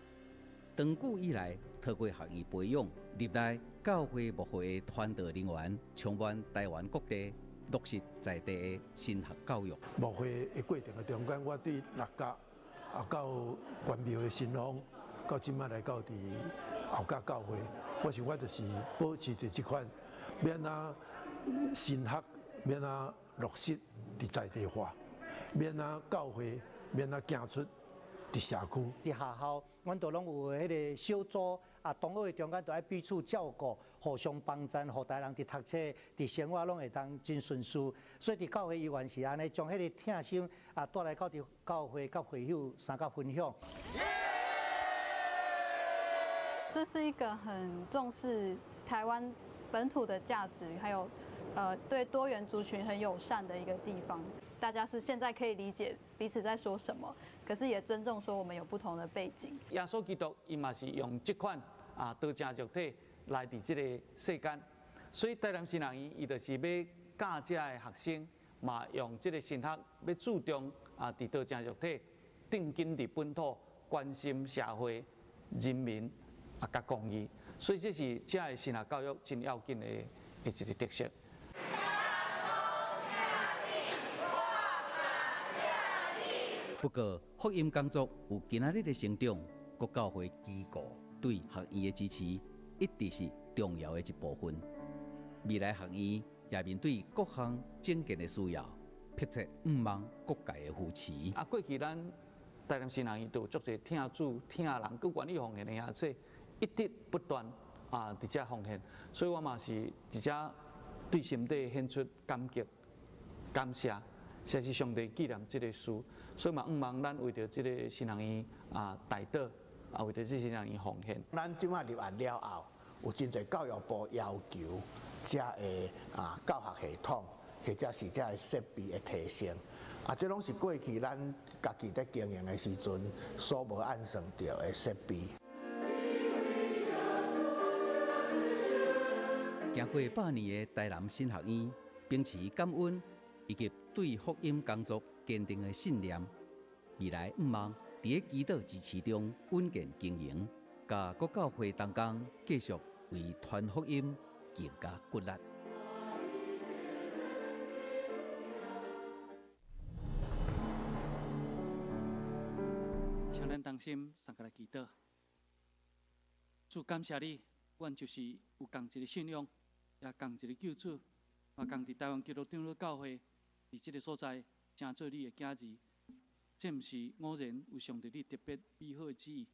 長久以來，透過學院培養歷代教會牧會的傳道人員，充滿台灣各地，落實在地的神學教育。牧會的過程的中間，我對六甲啊到關廟的新豐，到這擺來到佇後甲教會，我想我就是保持著這款，欲按怎神學，欲按怎落實佇在地化，欲按怎教會，欲按怎行出佇社區。佇學校，阮都攏有彼个小組啊，同學的中間都愛彼此照顧，互相幫贊，予大人佇讀冊、佇生活攏會當真順遂。所以佇教會伊原是按呢，將彼个疼心啊帶來到佇教會佮會友相佮分享。這是一個很重視台灣本土的價值，還有對多元族群很友善的一個地方。大家是現在可以理解彼此在說什麼，可是也尊重說我們有不同的背景。耶穌基督伊嘛是用這款啊道成肉體來佇這个世間，所以台南神學院伊就是欲教這个學生，嘛用這个神學欲注重啊佇道成肉體，定根佇本土，關心社會、人民啊佮公義，所以這是這个神學教育真要緊的一个特色。不過，福音工作有今仔日的成長，各教會機構對學院的支持，一直是重要的一部分。未來學院也面對各項整建的需要，迫切向望各界的扶持。啊，過去咱台南神學院就有足濟疼主、疼人，閣願意奉獻的兄弟，一直不斷啊佇遮奉獻，所以我嘛是佇遮對心底獻出感激、感謝。實是上帝紀念這个事，所以嘛，向望咱為著這个神學院啊代禱，啊為著這个神學院奉獻。咱這擺入案了後，有真濟教育部要求遮个啊教學系統，或者是遮个設備的提升，啊，這攏是過去咱家己佇經營的時陣所無按算著的設備。經過100年的台南神學院，秉持感恩以及對福音工作堅定的信念，未來向望佇咧祈禱支持中穩健經營，佮各教會同工繼續為傳福音更加骨力。請咱同心送過來祈禱。主感謝你，阮就是有仝一个信仰，也仝一个救主，嘛仝佇台灣基督長老教會。佇這个所在，成做你的囝兒，這毋是偶然，有上帝你特別美好的旨意。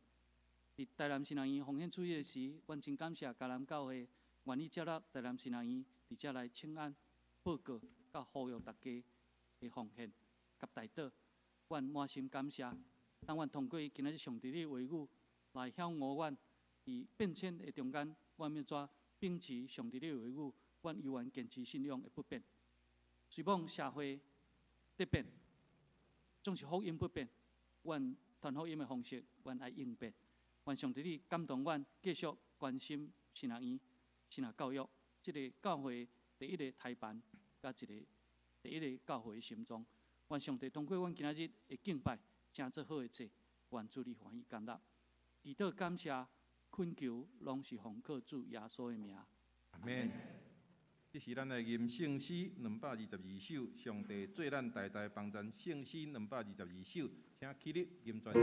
佇台南神學院奉獻主日的時，阮真感謝迦南教會願意接納台南神學院佇遮來請安、報告、佮呼籲大家的奉獻佮代禱。阮滿心感謝。當阮通過今仔日上帝你的話語來曉悟阮，佇變遷的中間，阮欲怎秉持上帝你的話語，阮猶原堅持信仰的不變。雖罔社會在變，總是福音不變。阮傳福音的方式，阮愛應變。願上帝你感動阮，繼續關心神學院、神學教育，這个教會第一个胎盤，佮一个第一个教會的心臟。願上帝通過阮今仔日的敬拜，成做好的祭，願主你歡喜甘納。祈禱感謝懇求，攏是奉靠主耶穌的名。阿們。這是咱來吟聖詩222首，上帝做咱代代幫贊。聖詩222首，請起立吟全首。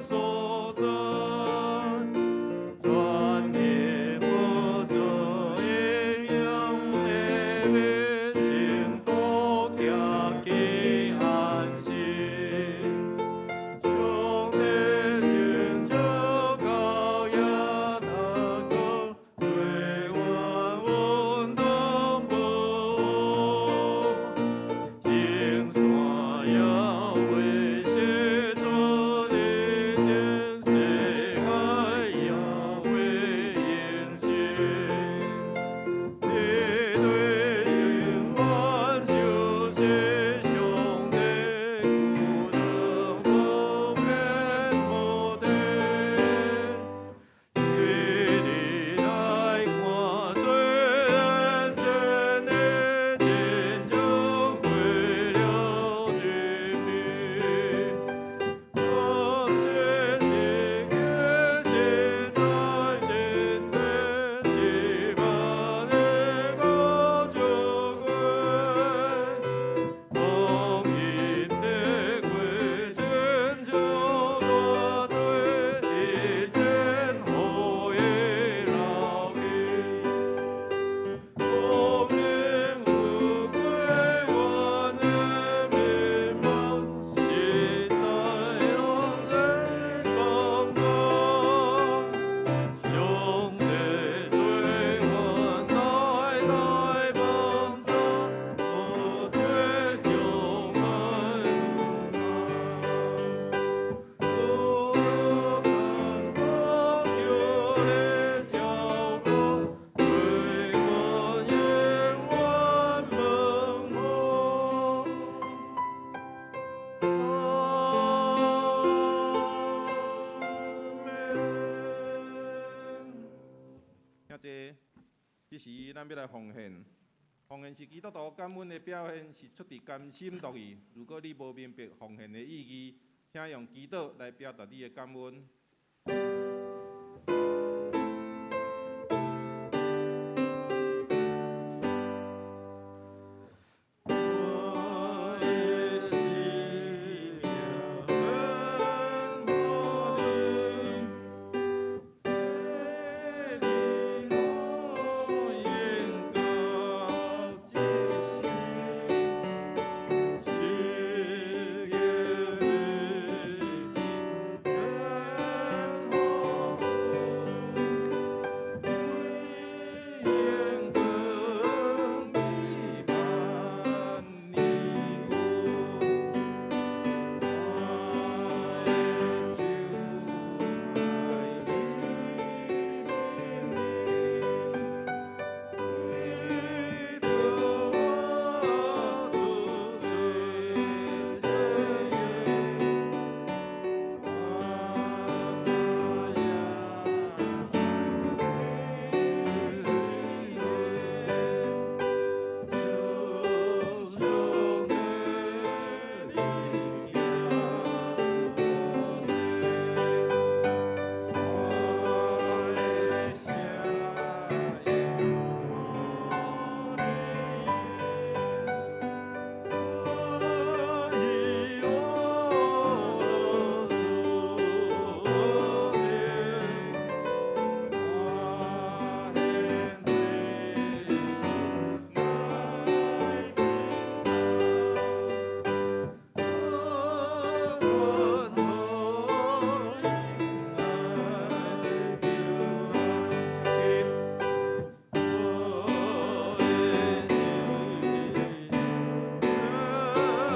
所在。的照顾，对我永远蒙福。阿门。兄弟，这时咱欲来奉献，奉献是基督徒感恩的表现，是出自甘心乐意。如果你无明白奉献的意义，请用祈祷来表达你的感恩。我的生命很可怜，这日我应到这世，只要你去跟我走，永远你万年久。我的主爱你面临，为着我做罪这个，我答应你，常常给你行路线，我的声音可以我所念，我现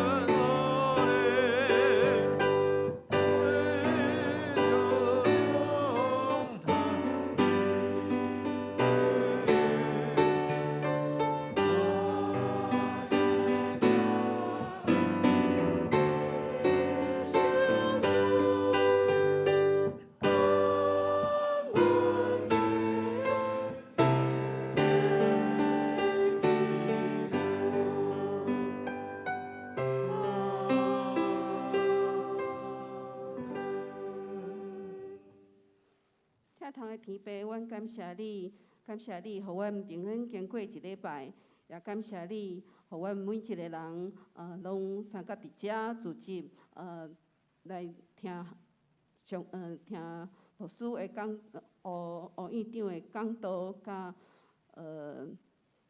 罪乃我来救我的心很可怜，为着永他疼痛的天父，阮感谢你，感谢你，予阮平安经过一礼拜，也感谢你，予阮每一个人，拢相佮伫遮聚集，来听上，听牧师的讲，吴吴院长的讲道，佮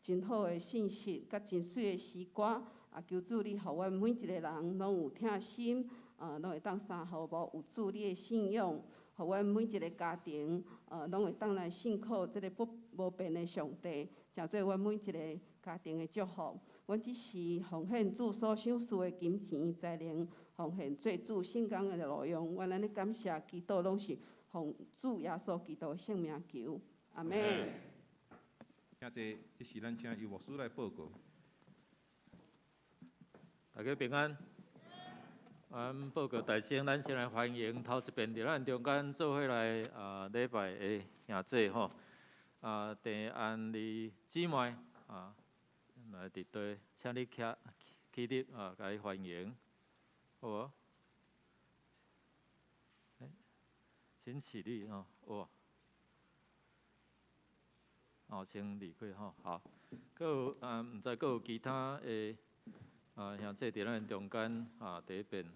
真好的信息，佮真媠的诗歌。啊，求主你予阮每一个人拢有疼心，拢会当三号无有主你的信仰，予阮每一个家庭，拢会当来信靠这个不无变的上帝，成做阮每一个家庭的祝福。阮这时奉献主所赏赐的金钱财能，奉献做主圣工的路用。阮按呢感谢祈祷，拢是奉主耶稣基督的圣名求，阿们。兄弟，这时咱请尤牧师来报告。大家平安。咱报告大声，咱先来欢迎头一遍伫咱中间做伙来礼拜的兄姊吼，郑安丽姊妹啊，来伫地，请你徛起立啊，共伊欢迎，好无？请起立吼，哇！哦，先离开吼，好。阁有啊，毋知阁有其他的兄姊伫咱中间啊，伫彼边。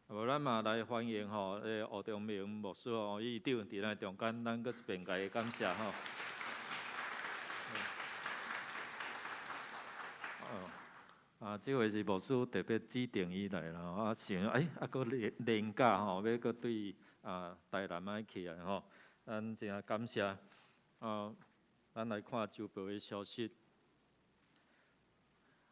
无咱嘛来欢迎吼，吴中明牧师哦，院长伫咱中间，咱阁一遍共伊感谢吼。哦，啊，这回是牧师特别指定伊来啦，啊，想哎，啊，阁连连假吼，欲阁对台南仔起来吼，咱真感谢。啊，咱来看周报的消息。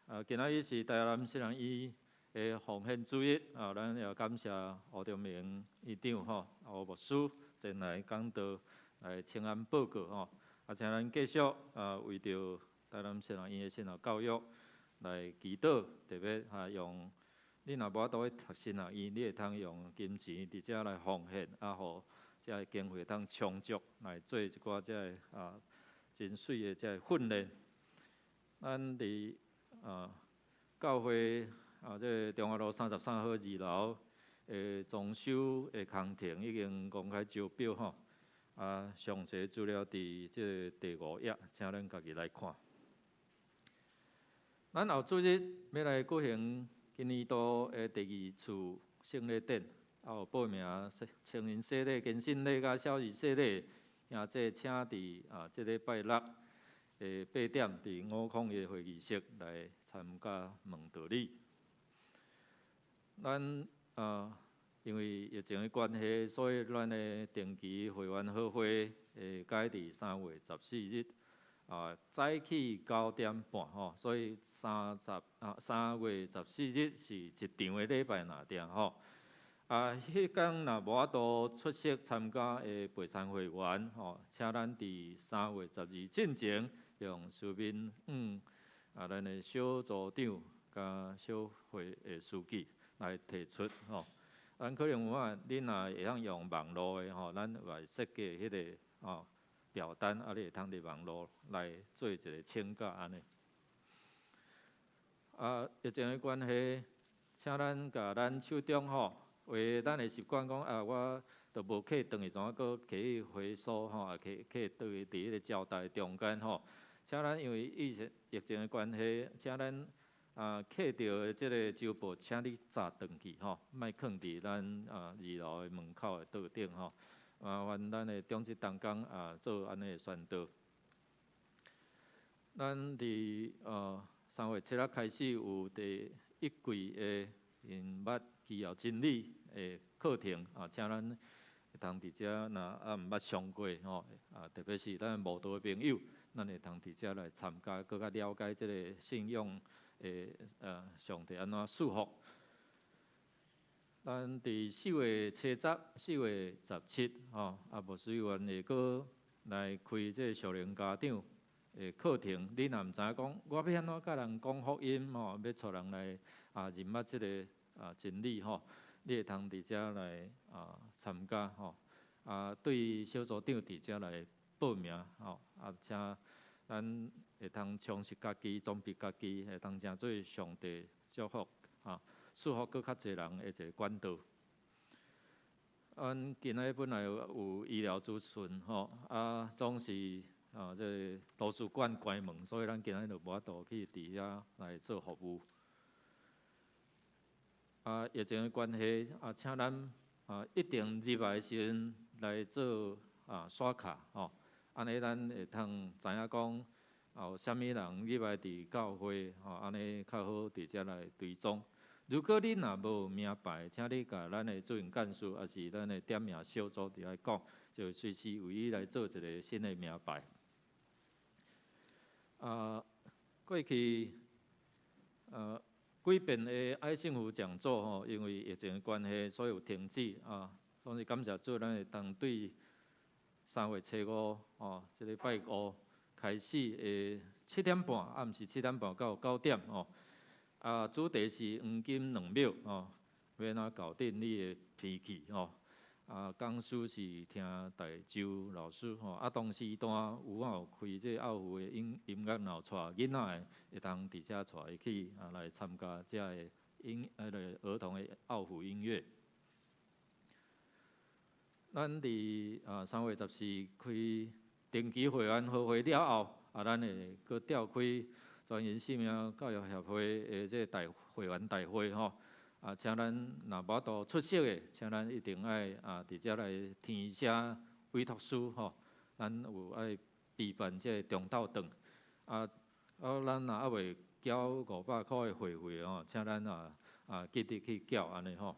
啊，今仔日是台南西人医的奉献主日，啊，咱也感谢吴中明院长吼，吴牧师前来讲道，來請安報告吼。啊，請咱繼續啊，為著台南神學院的神學教育來祈禱，特別啊用你若無法度去讀神學院，你會通用金錢佇遮來奉獻，啊，予遮个經費通充足來做一寡遮个啊真媠的遮个訓練。咱佇啊教會啊，這个中華路33號二樓的裝修的工程已經公開招標吼。啊，詳細資料佇這个第五頁，請恁家己來看。咱後主日欲來舉行今年度的第二次聖禮典，啊有報名成人洗禮、堅信禮佮小兒洗禮，兄姊請佇啊這禮拜六的8點，佇501會議室來參加問道禮。咱啊，因為疫情的關係，所以咱的定期會員好會會改佇3月14日啊，早起9點半吼，所以3月14日是一場的禮拜若定吼。啊，彼工若無法度出席參加的備參會員吼，請咱佇3月12進前用書面啊，咱的小組長佮小會的書記來提出吼。咱可能有法，恁若會當用網路的吼，咱會設計彼个吼表單，啊，你會通佇網路來做一个請假按呢。啊，疫情的關係，請咱共咱手中吼，有的咱會習慣講啊，我都無客轉去，怎啊閣摕去回收吼，啊，摕摕轉去佇彼个膠袋中間吼。請咱因為疫情的關係，請咱啊，客著的這个周報，請你紮轉去吼，莫囥佇咱啊二樓的門口的桌頂吼。麻煩咱的長執同工啊做按呢的宣導。咱佇3月7日開始有第一季的認捌基要真理的課程啊，請咱會通佇遮若啊毋捌上過吼，啊特別是咱慕道的朋友，咱會通佇遮來參加，閣較了解這个信仰的上帝按怎賜福。咱佇4月7、4月17吼，啊牧師員會閣來開這个屬靈家長的課程。你若毋知影講，我欲按怎佮人講福音吼，欲帶人來啊認捌這个啊真理吼，你會通佇遮來啊參加吼。啊，對小組長佇遮來報名吼，啊，請咱會通充實家己，裝備家己，會通成做上帝祝福啊，祝福閣較濟人的一个管道。阮今仔日本來有醫療資訊吼，啊，總是啊，這个圖書館關門，所以咱今仔日就無法度去佇遐來做服務。啊，疫情的關係，啊，請咱啊一定入來的時陣來做啊刷卡吼，按呢咱會通知影講啊有啥物人入來佇教會吼，按呢較好佇遮來追蹤。如果你若無名牌，請你共咱的主任幹事，抑是咱的點名小組佇遐講，就隨時為你來做一个新的名牌。啊，過去幾遍的愛幸福講座吼，因為疫情的關係，所以有停止啊。總是感謝主，咱會當對3月初5吼，這个拜五開始的7點半，暗時7點半到9點吼。啊，主題是黃金2秒吼，欲按怎搞定你的脾氣吼。啊，講師是聽大周老師吼。啊，同時段有我有開這个奧福的音樂腦帶囡仔的，會當佇遮帶伊去啊來參加這个音彼个兒童的奧福音樂。咱佇啊3月14開定期會員好會了後，啊，咱會閣召開全人生命教育協會的這個大會員大會吼。啊，請咱若無法度出席的，請咱一定愛啊佇遮來填寫委託書吼。咱有愛備辦這個中晝頓。啊，啊，咱若猶未繳500箍的會費吼，請咱啊啊記得去繳按呢吼。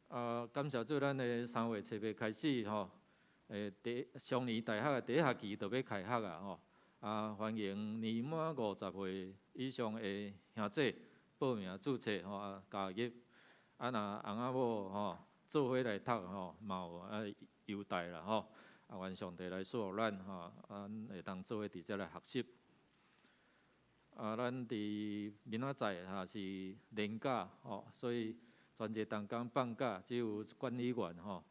啊，感謝主，咱的3月7日開始吼，第雙年大學的第一學期就欲開學啊吼。啊，歡迎年滿50歲以上的兄姊報名註冊吼啊加入。啊，若翁仔某吼做伙來讀吼，嘛有啊優优待啦吼。啊，愿上帝来赐福咱吼，咱会当做伙伫遮来学习。啊，咱伫明仔载哈是连假吼，所以全日同工放假，只有管理员吼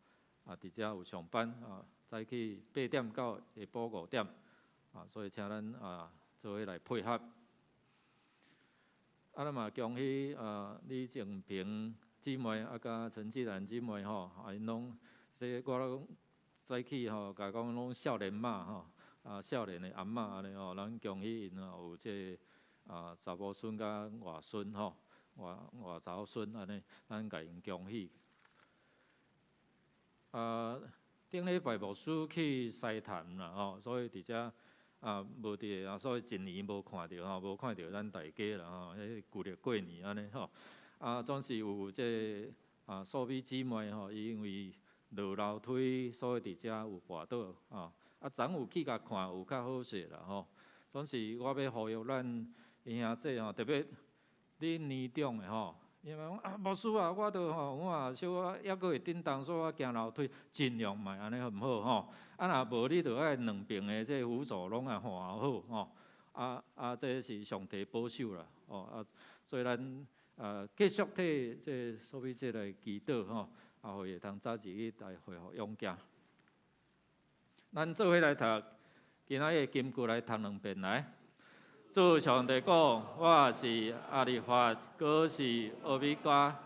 啊伫遮有上班啊，早起8点到下晡5点啊，所以请咱啊做伙来配合。啊，咱嘛恭喜啊李静平姊妹啊，佮陈志兰姊妹吼，啊𪜶拢这我拢早起吼，共讲拢少年妈吼，啊少年的阿嬷按呢吼，咱恭喜𪜶吼有这个啊查某孙佮外孙吼，外外查某孙按呢，咱共𪜶恭喜。啊，顶礼拜牧师去西潭啦吼，所以伫遮啊无伫啊，所以一年无看著吼，无看著咱大家啦吼，彼旧历过年按呢吼。啊，总是有这个啊素美姊妹吼，伊因为落楼梯，所以伫遮有跋倒吼。啊，昨有去共看，有較好勢啦吼。總是我欲呼籲咱兄弟吼，特別恁年長的吼，因為講啊，牧師啊，我都吼，我也小可猶閣會振動，所以我行樓梯盡量莫按呢好毋好吼？啊，若無你著愛兩爿的這個扶手攏愛換好吼。啊啊，這是上帝保守啦，吼啊，所以咱啊繼續替這個素美姐來祈禱吼，啊，予伊會當早日去來恢復勇健。咱做伙來讀今仔日的金句來讀兩遍來。主上帝講：我是阿利法，閣是歐米伽，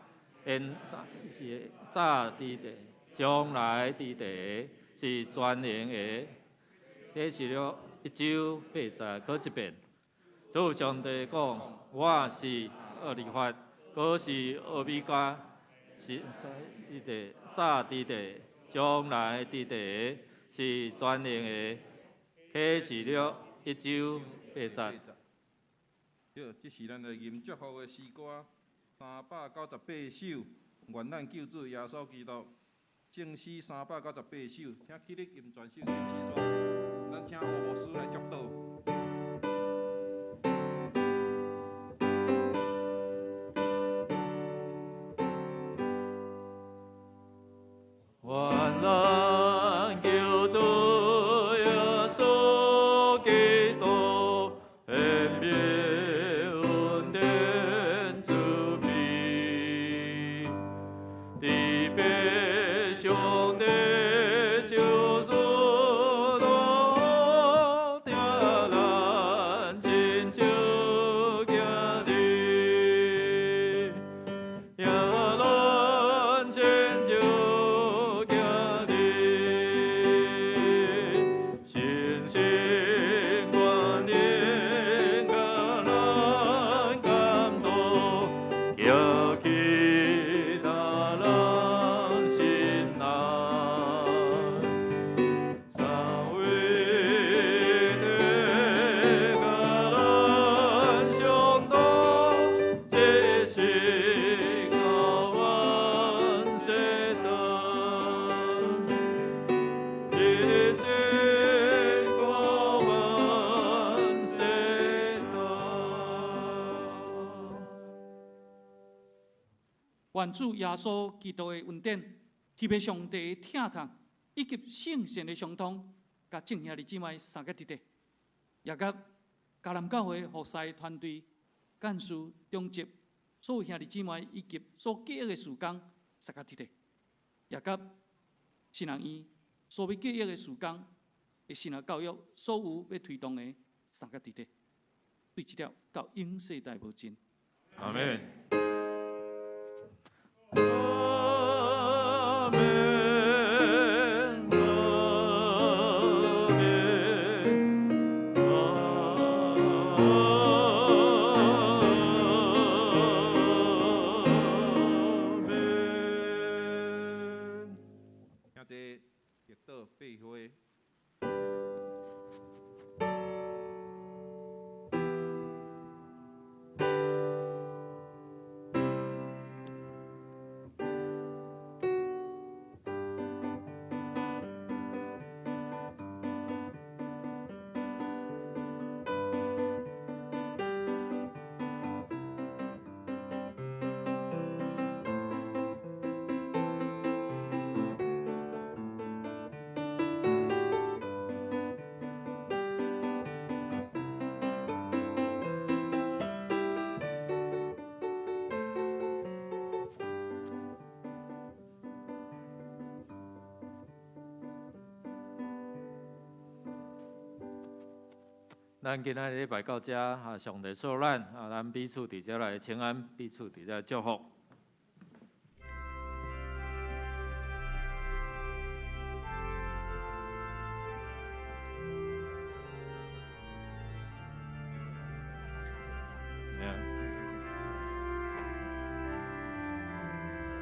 現是早佇地，將來佇地，是全能的。啟示錄一章八節，閣一遍。主上帝講：我是阿利法，閣是歐米伽，是佇地，早佇地，將來佇地，是全能的。啟示錄一章八節。對，這是咱來吟祝福的詩歌，398首，願咱救主耶穌基督聖詩398首，請起立吟全首吟詩煞，咱請吳牧師來祝禱。願咱救主耶穌基督恩憫恩典慈悲，天父上帝救主疼咱親像囝兒，疼咱親像囝兒，深深關念共咱感動，寄去他人心內。三位一體共咱相同，這是到萬世代。這是到萬世代。願主耶穌基督的恩典、天父上帝的疼痛，以及聖神的相通，佮眾兄弟姊妹相佮佇咧，也佮迦南教會服侍團隊、幹事、長執，所有兄弟姊妹以及所寄託的事工相佮佇咧，也佮神學院所欲寄託的事工的神學教育，所有欲推動的相佮佇咧，對這條到永世代無盡。阿門。阿門，阿門，阿門。請坐，祈禱八會。咱今仔日禮拜到遮，啊，上帝賜咱，啊，咱彼此佇遮來請安，彼此佇遮祝福。